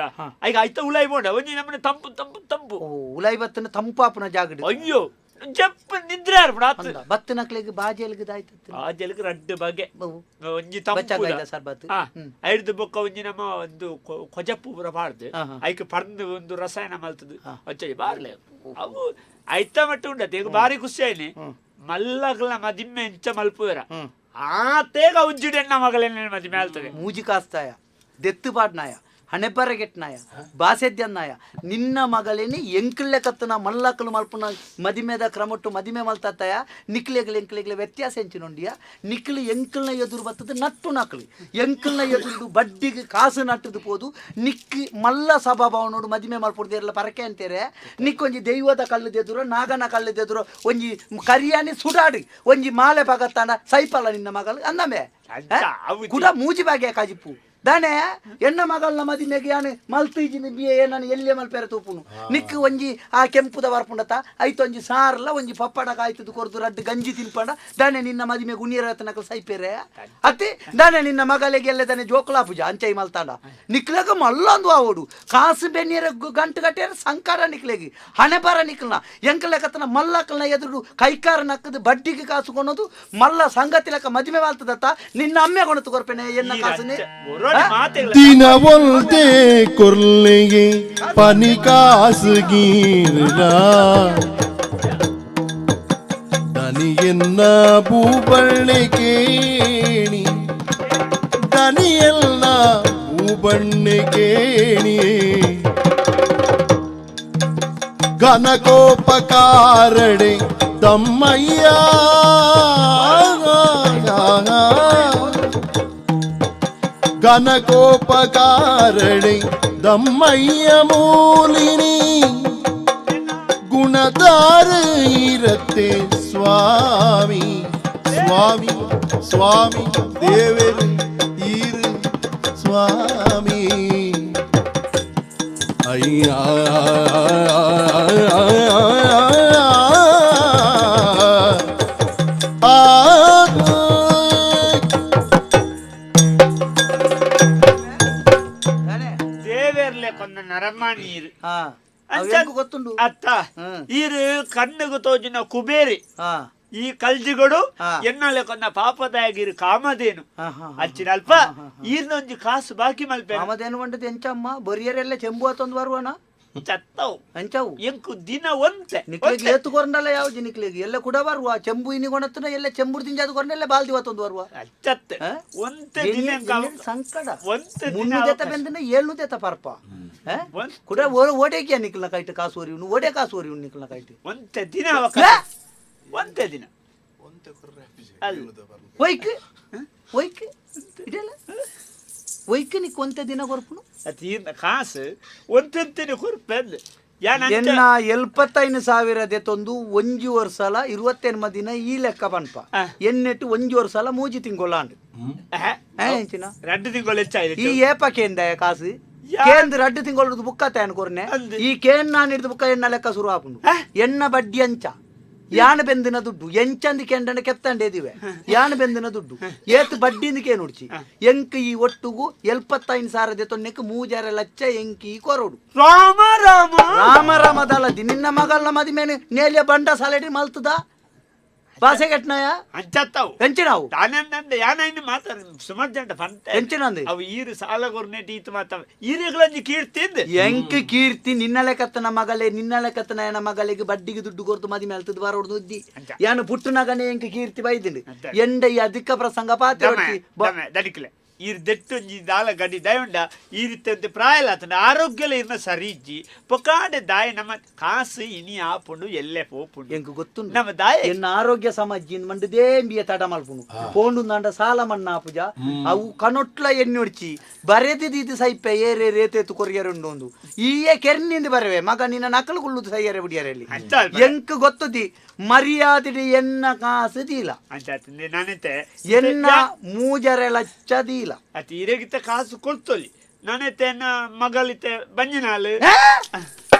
ಐಗ ಐತ ಉಲಾಯ್ ಬೋಂಡ ಒಂಜಿ ನಮ್ಮನೆ ತಂಪು ತಂಪು ತಂಪು. ಓ ಉಲಾಯ್ ಬತ್ತನ ತಂಪಾಪುನ ಜಾಗಡ್. ಅಯ್ಯೋ ಜಪ್ಪ ನಿದ್ರೆ ಆರ್ಪುಣ ಆತು. ಅಂದ ಬತ್ತನಕ್ಲೆಗ್ ಬಾಜೆಲ್ಗ್ ದಾಯ್ತತ್ತು? ಆ ಜಲಕ್ ರಡ್ಡು ಬಗೆ. ಬಹು. ಒಂಜಿ ತಂಪು ಬಚ್ಚಾಗಾಯ್ದ ಸರ್ಬತ್. ಐರ್ದು ಬೊಕ್ಕ ಒಂಜಿ ನಮ್ಮ ಒಂದು ಕೊಜಪ್ಪು ಪೂರ ಪಾಡ್ದು ಐಕ್ ಪರ್ದು ಒಂದು ರಸಾಯನ ಮಲ್ತದು ಅಂಚೆ ಬಾರ್ಲೆ ಅವು ಐತ ಮಟ್ಟ ಉಂಡತ್ತೆ. ಈಗ ಬಾರಿ ಖುಷಿ ಆಯ್ನಿ ಮಲ್ಲಗ್ಲ ಮದಿಮ್ಮೆ ಎಂಚ ಮಲ್ಪುವೆರ ಆತೇಗ ಉಜ್ಜಿಡೆಣ್ಣ ಮಗಳೆನ್ನ ಮದಿಮೆ ಆಲ್ತದೆ. ಮೂಜಿ ಕಾಸ್ತಾಯ ದೆತ್ತು ಪಾಡ್ನಾಯ. ಹಣೆಬರಗೆಟ್ನಾಯ ಬಾಸೆದ್ಯನ್ನಾಯ ನಿನ್ನ ಮಗಳೇನಿ ಎಂಕಲ್ಲೆ ಕತ್ತನ ಮಲ್ಲಕಲು ಮಲ್ಪುನ ಮದಿಮೆದ ಕ್ರಮಟ್ಟು ಮದಿಮೆ ಮಲ್ತಾಯ ನಿಕ್ಲೆಗ್ಲ ಎಂಕ್ಲೆಗ್ಲ ವ್ಯತ್ಯಾಸ ಎಂಚಿನೊಂಡಿಯ ನಿಕ್ಲು ಎಂಕಲ್ನ ಎದುರು ಬತ್ತದ ನಟ್ಟು ನಕಲು ಎಂಕಲ್ನ ಎದುರು ಬಡ್ಡಿಗೆ ಕಾಸು ನಟ್ಟದು ಪೋದು ನಿಕ್ಕಿ ಮಲ್ಲ ಸಭಾಭವನೋಡು ಮದಿಮೆ ಮಲ್ಪುಡ್ದಿರಲ್ಲ ಪರಕೆ ಅಂತಾರೆ ನಿಕ್ಕೊಂಜಿ ದೈವದ ಕಲ್ಲದೆದುರು ನಾಗನ ಕಲ್ಲದೆದುರು ಒಂಜಿ ಕರಿಯಾನಿ ಸುಡಾಡಿ ಒಂಜಿ ಮಾಲೆ ಪಗತ್ತಾನ ಸೈಪಲ್ಲ ನಿನ್ನ ಮಗಳು ಅಂದಮೆ ಅಂಚ ಅವು ಕುಡ ಮೂಜಿ ಬಾಗೆ ಕಾಜಿಪ್ಪು ದಾನೆ ಎಣ್ಣ ಮಗಳನ್ನ ಮದಿಮೆಗೆ ಯಾನು ಮಲ್ತೀಜಿನ ಬಿಯೆ ನಾನು ಎಲ್ಲೇ ಮಲ್ಪೆರ ತೂಪುನು ನಿಕ್ಕು ಒಂಜಿ ಆ ಕೆಂಪುದ ವರ್ಪುಂಡತ ಐತೊಂಜಿ ಸಾರ್ಲ ಒಂಜಿ ಪಪ್ಪಡ ಕಾಯ್ತದ ಕೊರ್ದು ರಡ್ಡು ಗಂಜಿ ತಿನ್ಪಂಡ ದಾನೆ ನಿನ್ನ ಮದಿಮೆಗೆ ಉನಿಯರತನಕಲ್ ಸೈಪೆರೆ ಅತ್ತೆ ದಾನೆ ನಿನ್ನ ಮಗಳಿಗೆ ಎಲ್ಲ ದಾನೆ ಜೋಕುಲಾ ಪೂಜಾ ಅಂಚೈ ಮಲ್ತಾಂಡ ನಿಕ್ಲಗ ಮಲ್ಲೊಂದು ಆವೋಡು ಕಾಸು ಬೆನ್ನಿಯರ ಗಂಟು ಕಟ್ಟಿಯರ ಸಂಕಾರ ನಿಕ್ಲೆಗಿ ಹಣೆ ಬರ ನಿಕ್ಲನ ಎಂಕಲ ಕತ್ತನ ಮಲ್ಲಕಲ್ನ ಎದುರು ಕೈಕಾರ ನಕ್ಕದು ಬಡ್ಡಿಗೆ ಕಾಸು ಕೊನೋದು ಮಲ್ಲ ಸಂಗತಿ ಲೆಕ್ಕ ಮದಿಮೆ ಮಾಲ್ತದತ್ತ ನಿನ್ನ ಅಮ್ಮೆ ಕೊಣತು ಕೊರ್ಪೆನೆ ಎನ್ನ ಕಾಸುನೆ ಒರೋಡಿ ಮಾತೆಗ್ಲ ದಿನವೊಂದೇ ಕೊರ್ಲೆಗೆ ಪನಿಕಾಸು ಗೀರ ದನಿಯನ್ನ ಭೂಬಳ್ಳೆ ಕೇಣಿ ದನಿಯನ್ನ ಭೂಬಣ್ಣೆ ಕೇಣಿ ಘನಕೋಪಕಾರಡೆ ತಮ್ಮಯ್ಯ ಘನಕೋಪಕಾರಣೆ ದಮ್ಮಯ್ಯ ಮೂಲಿನಿ ಗುಣದಾರ ಇರತ್ತೆ ಸ್ವಾಮಿ ಸ್ವಾಮಿ ಸ್ವಾಮಿ ದೇವರು ಈರು ಸ್ವಾಮಿ ಅಯ್ಯ ಆ ದಾನೆ ದೇವೇರ್ಲೆ ಕೊಂದ ನರಮ್ಮ ನೀರು ಹಾ ಅಂಚ ಅವು ಗೊತ್ತುಂಡು ಅತ್ತ ಹ್ಮ್. ಈರು ಕಣ್ಣುಗು ತೋಜಿನ ಕುಬೇರಿ ಹಾ ಈ ಕಲ್ಜಿಗಳು ಹಾ. ಎನ್ನಲೆ ಕೊಂದ ಪಾಪದಾಗಿರು ಕಾಮಧೇನು ಹಾ, ಹಾ, ಹಾ. ಅಚ್ಚಿನ ಅಲ್ಪ ಈರ್ನೊಂಜಿ ಕಾಸು ಬಾಕಿ ಮಲ್ಪೆ ಕಾಮಧೇನು ಮಂಡದ ಎಂಚಮ್ಮ ಬರಿಯರೆಲ್ಲ ಚೆಂಬು ಆತೊಂದು ಬರುವಣ ಚತ್ತವು ಅಂಚವು ಎಂಕು ದಿನ ಒಂತೆ ನಿಕ್ಲೆಗ್ ಏತು ಕೊರಂಡಲ್ಲ ಯಾವ್ದು ನಿಕ್ಲೆಗ್ ಎಲ್ಲ ಕೂಡ ಬರುವ ಚೆಂಬು ಇನಿ ಕೊಣತ್ತನ ಎಲ್ಲ ಚೆಂಬುರ್ ತಿಂಜಾದು ಕೊರಂಡ ಎಲ್ಲ ಬಾಲ್ದಿ ವಾತೊಂದು ಬರುವ ಚತ್ತೆ ಹಾ? ಒಂತೆ ದಿನ ಎಂಕ್ ಸಂಕಟ ಒಂತೆ ದಿನ ಮುನ್ನೂರು ಅವಕಾಶ. ಬೆಂದಿನ ಏಳ್ನೂರು ದೇತ ಪರ್ಪ ಆ? ಒಂದ್- ಕೂಡ ಓಡೇಕಿಯ ನಿಕ್ಲ ಕೈಟ್ ಕಾಸು ಒರಿಯುನು ಓಡೆ ಕಾಸು ಒರಿಯುನು ನಿಕ್ಲ ಕೈಟ್ ಒಂತೆ ದಿನ ಅವಕಾಶ ಒಂತೆ ದಿನ ಒಂತೆ ಕೊರ್ರೆ ಅಲ್ಲ. ಒಯ್ಕ್ ಒಯ್ಕ್ ಇದೆಲ್ಲ ಒಯ್ಕ್ ನಿಕ್ ಒಂತೆ ದಿನ ಕೊರ್ಪುನು ಅದು ಈರ್ನ ಕಾಸು ಒಂತೆಂತೆನೆ ಕೊರ್ಪೆಂದ್ ಯಾನ್ ಅಂಚ ಎನ್ನ 75,000 ದೆತೊಂದು ಒಂಜಿ ವರ್ಷಲ 28 ದಿನ ಈ ಲೆಕ್ಕ ಪನ್ಪ ಆ. ಎನ್ನೆಟ್ಟು ಒಂಜಿ ವರ್ಷಲ ಮೂಜಿ ತಿಂಗೊಳ ಅಂಡು ಆಹ್, ಎಂಚಿನ ರಡ್ಡು ತಿಂಗಳು ಹೆಚ್ಚಾಯ್ತು ಈ ಏಪ ಕೇಂದ ಕಾಸು ಯಾ- ಕೇಂದ್ರ ರಡ್ಡು ತಿಂಗಳು ಬುಕ್ಕ ತಯಾನ್ ಕೊರ್ನೆ ಅಂದ್. ಈ ಕೇನ್ ನಾನು ಹಿಡಿದು ಬುಕ್ಕ ಎಣ್ಣ ಲೆಕ್ಕ ಶುರು ಆಪುಂಡು ಆ? ಎಣ್ಣ ಬಡ್ಡಿ ಅಂಚ ಯಾನ ಬೆಂದಿನ ದುಡ್ಡು ಎಂಚಂದಿ ಕೆಂಡನ ಕೆತ್ತಂಡೇದಿವೆ ಯಾನ ಬೆಂದಿನ ದುಡ್ಡು ಏತ್ ಬಡ್ಡಿಂದ ಕೇನುಡ್ಚಿ ಎಂಕ್ ಈ ಒಟ್ಟುಗು 75,000 ದೆತೊನ್ನೆಕ್ 3.5 ಲಕ್ಷ ಎಂಕಿ ಕೊರೋಡು ರಾಮ ರಾಮ ರಾಮ ರಾಮ ದಲದಿ ನಿನ್ನ ಮಗಳನ್ನ ಮದಿಮೇನೆ ನೇಲಿಯ ಬಂಡ ಸಾಲೆಡಿ ಮಲ್ತದ ಬಾಸೆಗೆಟ್ನಾಯ ಅಂಚತ್ತವು ಎಂಚಿನಾವು ತಾನಂದಂದೆ ಯಾನ ಮಾತಾಡ ಸುಮಾರು ಜನ ಪಂತೆ ಎಂಚಿನಂದೆ ಅವು ಈರು ಸಾಲ ಕೊರ್ನೆಟ್ ಈತ ಮಾತಾವ ಈರುಗಳಂಜಿ ಕೀರ್ತಿಂದ್ ಎಂಕ್ ಕೀರ್ತಿ ನಿನ್ನ ಲೆಕ್ಕತ್ತನ ಮಗಳೇ ನಿನ್ನ ಲೆಕ್ಕತ್ತನ ಎನ ಮಗಳಿಗೆ ಬಡ್ಡಿಗೆ ದುಡ್ಡು ಕೊರ್ತು ಮದಿ ಮೇಲ್ತದ ಬಾರೋಡ್ದು ಉದ್ದಿ ಅಂಚ. ಯಾನು ಪುಟ್ಟುನಗನೆ ಎಂಕ್ ಕೀರ್ತಿ ಬೈದಿಂಡು ಅಂಚ. ಎಂಡ ಈ ಅಧಿಕ ಪ್ರಸಂಗ ಪಾತೆ ದನಿಕ್ಲೆ ಈರ್ ದೆಟ್ಟೊಂಜಿ ದಾಲ ಗಡಿ ದಯಂಡ ಈ ರೀತಿ ಪ್ರಾಯಲ ಆತಂಡ ಆರೋಗ್ಯಲ ಇರ್ನ ಸರಿ ಇಜ್ಜಿ ಪೊಕಾಡೆ ದಾಯ ನಮ್ಮ ಕಾಸು ಇನಿ ಆಪುಂಡು ಎಲ್ಲೆ ಪೋಪುಂಡು ಎಂಕ್ ಗೊತ್ತುಂಡು ನಮ್ಮ ದಾಯ ಎನ್ನ ಆರೋಗ್ಯ ಸಮಾಜಿನ್ ಮಂಡದೇ ಬಿಯ ತಡ ಮಲ್ಪುನು ಪೋಂಡು ನಾಂಡ ಸಾಲ ಮಣ್ಣ ಪೂಜ ಅವು ಕನೊಟ್ಲ ಎಣ್ಣೊಡ್ಚಿ ಬರೆದಿದ್ದು ಸೈಪೆ ಏರೆ ರೇತೇತು ಕೊರಿಯರುಂಡು ಒಂದು ಈಯೇ ಕೆರ್ನಿಂದ ಬರವೆ ಮಗ ನಿನ್ನ ನಕಲು ಕುಳ್ಳುದು ಸೈಯರೆ ಬಿಡಿಯರಲ್ಲಿ ಅಂಚ ಅಲ್ಪ. ಎಂಕ್ ಗೊತ್ತುದಿ ಮರ್ಯಾದಿಡಿ ಎನ್ನ ಕಾಸು ದೀಲ ಅಂಚ ಆತಂದೆ ನಾನೈತೆ ಎನ್ನ 3.5 ಲಕ್ಷ ದೀಲ ಅತಿ ಇರೆಗಿತ್ತ ಕಾಸು ಕೊಡ್ತೊಲಿ ನಾನೈತೆ ಎನ್ನ ಮಗಳಿತೆ ಬಂಜಿನಾಲು ಏ?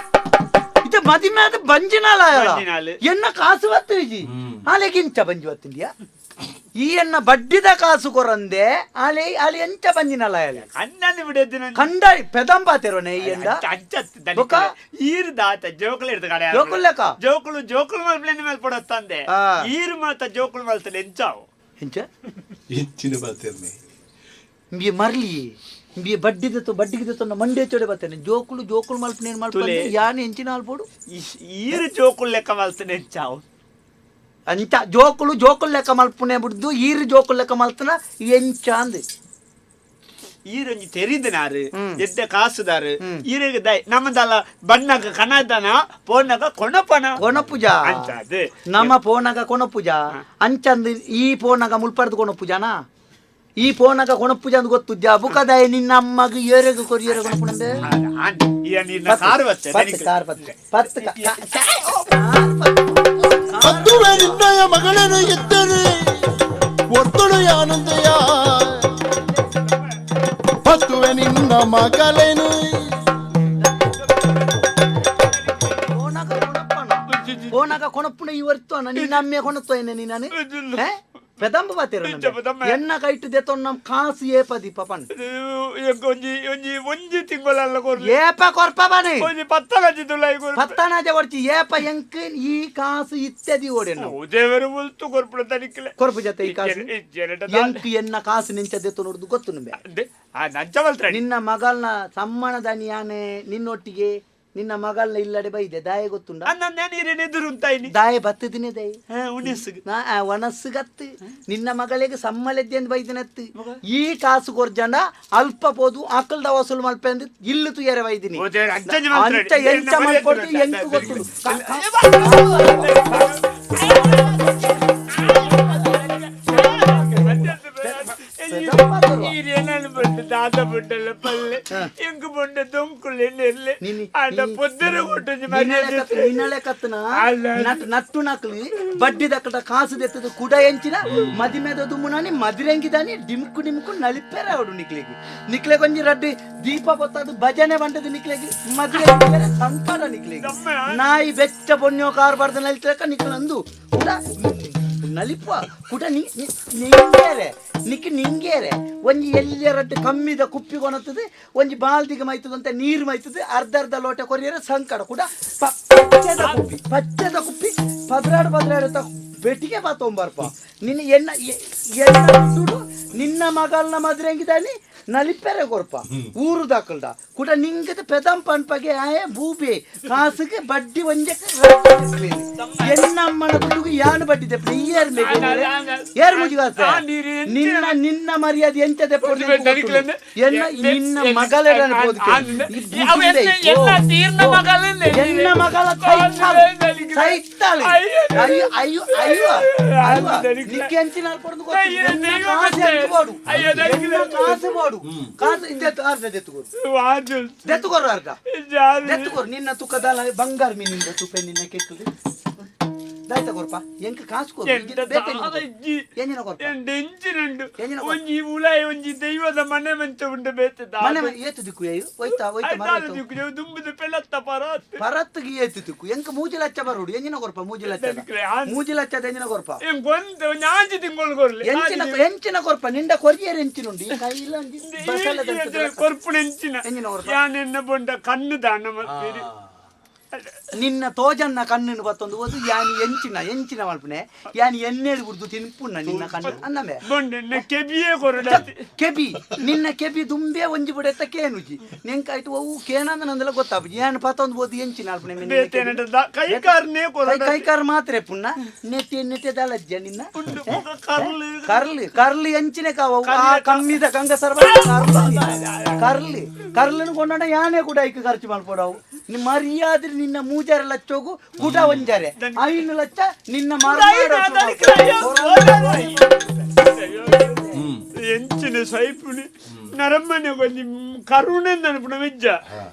ಇದು ಮದಿಮೆ ಬಂಜಿನಾಲ ಬಂಜಿನಾಲು. ಎನ್ನ ಕಾಸು ಬತ್ತು ಇಜಿ ಆಲೆ ಗಿಂಚ ಬಂಜಿ ಬತ್ತಿಂದ್ಯಾ ಈ ಎನ್ನ ಬಡ್ಡಿದ ಕಾಸು ಕೊರಂದೆ ಆಲೆ ಆಲೆ ಎಂಚ ಬಂಜಿನಲ್ಲ ಆಲೆ ಅಣ್ಣನ ಬಿಡದ್ದು ನಾನು ಕಂಡ ಪೆದಂಬಾತಿರೋನೆ ಈ ಎಂಡ ಬೊಕ್ಕ? ಈರು ದಾತ ಜೋಕುಲು ಹಿಡ್ದು ಕಡೆ ಜೋಕುಲ್ ಲೆಕ್ಕ? ಜೋಕುಲು ಜೋಕುಲು ಮಲ್ಪಲೆ ಮೇಲ್ ಪಡತ್ತಂದೆ ಆ. ಈರು ಮಾತ ಜೋಕುಲು ಮಲ್ತಲೆ ಎಂಚಾವು ಎಂಚ ಹೆಚ್ಚಿನ ಬಾತಿರ್ನೆ ಇಂಬಿಯ ಮರ್ಲಿ ಇಂಬಿಯ ಬಡ್ಡಿದ ಬಡ್ಡಿಗೆ ತೊನ್ನ ಮಂಡೆ ಚೋಡೆ ಬರ್ತೇನೆ ಜೋಕುಲು ಜೋಕುಲು ಮಲ್ಪನೆ ಏನ್ ಮಲ್ಪಂದೆ ತುಲೆ. ಯಾನ್ ಎಂಚಿನ ಅಲ್ಪೋಡು ಈರು ಜೋಕುಲು ಲೆಕ್ಕ ಮಲ್ತನೆ ಎಂಚಾವು ಅಂಚ ಜೋಕುಲು ಜೋಕುಲು ಲೆಕ್ಕ ಮಲ್ಪುನೆ ಬಿಡ್ದು ಈರು ಜೋಕುಲು ಲೆಕ್ಕ ಮಲ್ತನ ಎಂಚ ಅಂದ್ ಈರೊಂಜಿ ತೆರಿದನಾರು ಎದ್ದೆ ಕಾಸುದಾರು ಈರೆಗೆ ದೈ ನಮ್ಮದಲ್ಲ ಬಣ್ಣಗ ಕಣದನ ಪೋನಗ ಕೊಣಪನ ಕೊಣಪುಜ ಅಂಚ ಅದೇ. ನಮ್ಮ ಪೋನಗ ಕೊಣಪುಜ ಅಂಚಂದು ಈ ಪೋನಗ ಮುಲ್ಪರ್ದು ಕೊಣಪುಜನಾ ಈ ಪೋನಗ ಕೊಣಪುಜ ಅಂದ್ ಗೊತ್ತುದ್ಯಾ ಬುಕದಾಯ ನಿನ್ನ ಅಮ್ಮಗ ಏರೆಗು ಕೊರಿಯರೆ ಕೊಣಪುಣಂದೆ ನಿನ್ನ ಕಾರು ಬತ್ತೆ ಪತ್ತು ಕಾರ್ ಪತ್ತು ಪತ್ತು ಕಾರ್ ಪತ್ತು. ಪತ್ತುವೆ ನಿನ್ನಯ ಮಗಳನು ಎತ್ತರೆ ಒತ್ತಡು ಯಾನಂದೆಯ ಪತ್ತುವೆ ನಿನ್ನ ಮಗಳೇನು ಪೋನಗ ಕೊಣಪ್ಪನ ಪೋನಗ ಕೊಣಪ್ಪುನ ಈ ವರ್ತು ನಿನ್ನ ಅಮ್ಮೆ ಕೊಣತ್ತು ಏನೆ ನೀನು ಪೆದಂಬ ಬಾತಿರ ಇಂಚ ಪೆದಂಬ. ಎನ್ನ ಕೈಟ್ ದೆತ್ತೊಂದು ನಮ್ ಕಾಸು ಏಪದಿ ಪಪನ್ ಒಂಜಿ ಒಂಜಿ ಒಂಜಿ ತಿಂಗಳಲ್ಲ ಕೊರ್ಲಿ ಏಪ ಕೊರ್ಪ ಬಾನೆ ಒಂಜಿ ಪತ್ತಲಂಜಿ ತುಲಾಯಿ ಕೊರ್ಪೆ ಪತ್ತನಾಜ ಒಡ್ಚಿ ಏಪ ಎಂಕ್ ಈ ಕಾಸು ಇತ್ಯಾದಿ ಓಡೆನು ದೇವರು ಉಲ್ತು ಕೊರ್ಪುಣ ತನಿಕ್ಲೆ ಕೊರ್ಪು ಜೊತೆ ಈ ಕಾಸು ಜೆರಟ ಎಂಕ್ ಎನ್ನ ಕಾಸು ನಿಂಚ ದೆತ್ತು ನೋಡುದು ಗೊತ್ತು ನಿಂಬೆ ನಂಚ ಬಲ್ತ್ರ ನಿನ್ನ ಮಗಲ್ನ ಸಮ್ಮನದ ಯಾನೆ ನಿನ್ನೊಟ್ಟಿಗೆ ನಿನ್ನ ಮಗಲ್ನ ಇಲ್ಲಡೆ ಬೈದೆ ದಾಯ ಗೊತ್ತುಂಡ ನಾನು ಹಿರಿಯ ಎದುರು ಉಂತಾಯಿನಿ ದಾಯ ಬತ್ತದಿನೇ ದಾಯ ಉಣಿಸ್ಗೆ ಒಣಸ್ಸುಗತ್ತು ನಿನ್ನ ಮಗಳಿಗೆ ಸಮ್ಮಲೆದ್ದೆ ಅಂತ ಬೈದಿನತ್ತು ಈ ಕಾಸು ಕೊರ್ಜಂಡ ಅಲ್ಪ ಪೋದು ಅಕಲ್ದ ವಸೂಲು ಮಲ್ಪೆ ಅಂದ್ ಇಲ್ಲು ತುಯರೆ ಬೈದಿನಿ ಓ ದೇವ್ರೆ, ಅಂಚಂಜಿ ಮಾತ್ರ ಅಂಚ ಎಂಚ ಮಲ್ಪೊಡ್ದು ಎಂಕ್ ಗೊತ್ತುಂಡು ದಾದ ಬುಡ್ಡಲ್ಲ ಪಲ್ಲೆ ಎಂಕ್ ಬೊಂಡ ದೊಂಕುಲು ಎಣ್ಣೆರ್ಲೆ ನಿನ್ನೆ- ಅಂಡ ನಿನ್ನೆ- ಪೊದ್ದರ ಕೊಟ್ಟುಂಜಿ ನಿನ್ನಳೆ ಕತ್ತನ ಅಲ್ಲ. ನಟ್ಟು ನಕ್ಲು ಬಡ್ಡಿ ದಕ್ಕಡ ಕಾಸು ದೆತ್ತದ ಕುಡ ಎಂಚಿನ ಮದಿಮೆದ ದುಮ್ಮುನಾನಿ ಮದಿರೆಂಗಿದಾನಿ ಡಿಮ್ಕು ಡಿಮ್ಕು ನಲಿಪೆರೆ ಅವಡು ನಿಕ್ಲೆಗ್ ನಿಕ್ಲೆ ಕೊಂಜಿ ರಡ್ಡಿ ದೀಪ ಬೊತ್ತದು ಭಜನೆ ಬಂಡದು ನಿಕ್ಲೆಗ್ ಮದಿರೆಂಗಿದಾನೆ ಸಂಕಟ ನಿಕ್ಲೆಗ್ ನಾಯಿ ಬೆಚ್ಚ ಪೊಣ್ಯೋ ಕಾರ್ ಬಾರ್ದ ನಲಿತಲಕ ನಿಕ್ಲಂದು ಕುಡ ನಲಿಪ ಕುಡ ನಿಂಗೇರೆ ನಿಕ್ ನಿಂಗೇರೆ ಒಂಜಿ ಎಲ್ಲಿ ರಡ್ಡು ಕಮ್ಮಿದ ಕುಪ್ಪಿ ಕೊನತ್ತದೆ ಒಂಜಿ ಬಾಲ್ದಿಗೆ ಮೈತದ ಅಂತ ನೀರು ಮೈತದೆ ಅರ್ಧ ಅರ್ಧ ಲೋಟ ಕೊರಿಯರೆ ಸಂಕಟ ಕೂಡ ಪಚ್ಚದ ಕುಪ್ಪಿ ಪಚ್ಚದ ಕುಪ್ಪಿ ಪದ್ರಾಡು ಪದ್ರಾಡು ತ ಬೆಟ್ಟಿಗೆ ಬಾತೊಂಬರ್ಪ ನಿನ್ನ ಎಣ್ಣ ಎಣ್ಣ ದುಡ್ಡು ನಿನ್ನ ಮಗಲ್ನ ಮದ್ರೆಂಗಿದಾನಿ ನಲಿಪೆರೆ ಕೊರ್ಪ ಊರು ದಾಕಲ್ದ ಕೂಡ ನಿಂಗದ ಪೆದಂ ಪನ್ಪಗೆ ಆಯೆ ಬೂಬೆ ಕಾಸುಗೆ ಬಡ್ಡಿ ಒಂಜಕ್ಕೆ ಎನ್ನಮ್ಮನ ದುಡ್ಡುಗೆ ಯಾನು ಬಡ್ಡಿ ದೆಪ್ಪು ಏರ್ ಮೇಗೆ ಏರ್ ಮುಜಿಗಾಸ ನಿನ್ನ ನಿನ್ನ ಮರ್ಯಾದೆ ಎಂತ ದೆಪ್ಪು ಎನ್ನ ನಿನ್ನ ಮಗಳೆಡನ ಎನ್ನ ಮಗಳ ಸೈತಾಳೆ ಅಯ್ಯೋ ಅಯ್ಯೋ ಅಯ್ಯೋ ಅಯ್ಯೋ ನಿಕ್ಕೆ ಅಂಚಿನ ಅಲ್ಪೊಡ್ದು ಗೊತ್ತು ಎನ್ನ ಕಾಸು ಎಂತ ಬೋಡು ಎನ್ನ ಕಾಸು ಬೋಡು ಕಾಸು ಇಂದೆತ್ತು ಅರ್ಧ ದೆತ್ತುಕೊರು ದೆತ್ತುಕೊರು ಅರ್ಧ ದೆತ್ತುಕೊರು ನಿನ್ನ ತುಕ್ಕದಲ್ಲ ಬಂಗಾರ ಮೀನಿಂದ ತುಪ್ಪೆ ನಿನ್ನ ಕೆಟ್ಟದು ದಾಯ್ತ ಕೊರ್ಪ ಎಂಕ್ ಕಾಸು ಕೊರು ಎಂಜಿನ ಕೊರ್ಪ ಎಂಜಿನ ಕೊರ್ಪ? ಒಂಜಿ ಉಲಾಯಿ ಒಂಜಿ ದೈವದ ಮನೆ ಮಂಚ ಉಂಡು ಬೇತೆ ಮನೆ ಮನೆ ಏತು ದಿಕ್ಕು ಅಯ್ಯೋ ಹೋಯ್ತಾ ಹೋಯ್ತಾ ಮರ ಹೋಯ್ತು. ದುಂಬುದು ಪೆಲತ್ತ ಪರಾತ್ ಪರತ್ಗೆ ಏತು ದಿಕ್ಕು ಎಂಕ್ ಮೂಜಿ ಲಕ್ಷ ಬರುಡು ಎಂಜಿನ ಕೊರ್ಪ ಮೂಜಿ ಲಕ್ಷ ಮೂಜಿ ಲಕ್ಷದ ಎಂಜಿನ ಕೊರ್ಪ ಎಂಕೊಂದು ಒಂಜಿ ಆಂಜಿ ತಿಂಗಳು ಕೊರ್ಲಿ ಎಂಚಿನ ಎಂಚಿನ ಕೊರ್ಪ ನಿಂಡ ಕೊರಿಯರ್ ಎಂಚಿನುಂಡು ಈ ಕೈಲ ಒಂಜಿ ಬಸಳೆದ ಅಂಚದ ಕೊರ್ಪುಣ ಎಂಚಿನ ಎಂಜಿನ ಕೊರ್ಪ ಯಾನೆನ್ನ ಬೊಂಡ ಕಣ್ಣು ದಾನ ಮಲ್ಪೇರಿ ನಿನ್ನ ತೋಜನ್ನ ಕಣ್ಣನ್ನು ಬತ್ತೊಂದು ಓದು ಯಾನಿ ಎಂಚಿನ ಎಂಚಿನ ಮಲ್ಪನೆ ಯಾನಿ ಎಣ್ಣೆಡ್ ಬಿಡ್ದು ತಿನ್ಪುಣ್ಣ ನಿನ್ನ ಕಣ್ಣು ಅನ್ನಮೆ ಬೊಂಡೆನ್ನ ಕೆಬಿಯೇ ಕೊರಡಾತಿ ಕೆಬಿ ನಿನ್ನ ಕೆಬಿ ದುಂಬೆ ಒಂಜಿ ಬುಡೆತ್ತ ಕೇನುಜಿ ನೆಂಕಾಯ್ತು ಅವು ಕೇನಂದ ನಂದೆಲ್ಲ ಗೊತ್ತಾಪುಜಿ ಯಾನ್ ಪತ್ತೊಂದು ಓದು ಎಂಚಿನ ಅಲ್ಪನೆ ನಿನ್ನ ಕೆಬಿ. ಬೇತೇನಟ ಕೈ ಕಾರ್ನೇ ಕೈ ಕೊರಡಾತಿ ಕೈಕಾರ್ ಮಾತ್ರ ಪುಣ್ಣ ನೆಟ್ಟೆ ನೆಟ್ಟೆ ದಲಜ್ಜ ನಿನ್ನ ಉಂಡು ಬೊಕ ಕರ್ಲು ಕರ್ಲಿ ಕರ್ಲಿ ಎಂಚಿನ ಕಾವು ಆ ಕಮ್ಮಿದ ಕಂಗಸರ ಕರ್ಲಿ ಕರ್ಲಿನ ಕೊಂಡೋಣ ಯಾನೆ ಕೂಡ ಐಕ್ ಖರ್ಚು ಮಾಡ್ಕೊಡವು ನಿಮ್ಮ ಮರ್ಯಾದ್ರೆ ನಿನ್ನ ಮೂಜಾರೆ ಲಚ್ಚೋಗು ಕೂಡ ಒಂಜಾರೆ ಐನು ಲಚ್ಚ ನಿನ್ನ ಎಂಚಿನ ಸೈಪುನಿ ನರಮ್ಮನೆ ಒಂಜಿ ಕರುಣೆ ನನಪುಣ ಮೆಜ್ಜ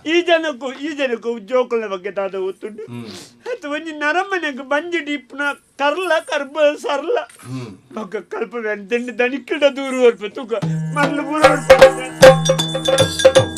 ಈ ಜನಕ್ಕೂ ಈ ಜನಕ್ಕೂ ಜೋಕುల ಬಗ್ಗೆ ದಾದ ಗೊತ್ತುಂಡು ಅದು ಒಂಜಿ ನರಮ್ಮನೆಗ್ ಬಂಜಿಡಿ ಇಪ್ಪುನ ಕರ್ಲ ಕರ್ಬ ಸರ್ಲ ಬೊಕ್ಕ ಕಲ್ಪ ದಣಿಕ್ಕಿಡ ದೂರು ಬರ್ಪ ತೂಕ ಮರ್ಲು ಪೂರ ಬರ್ಪ.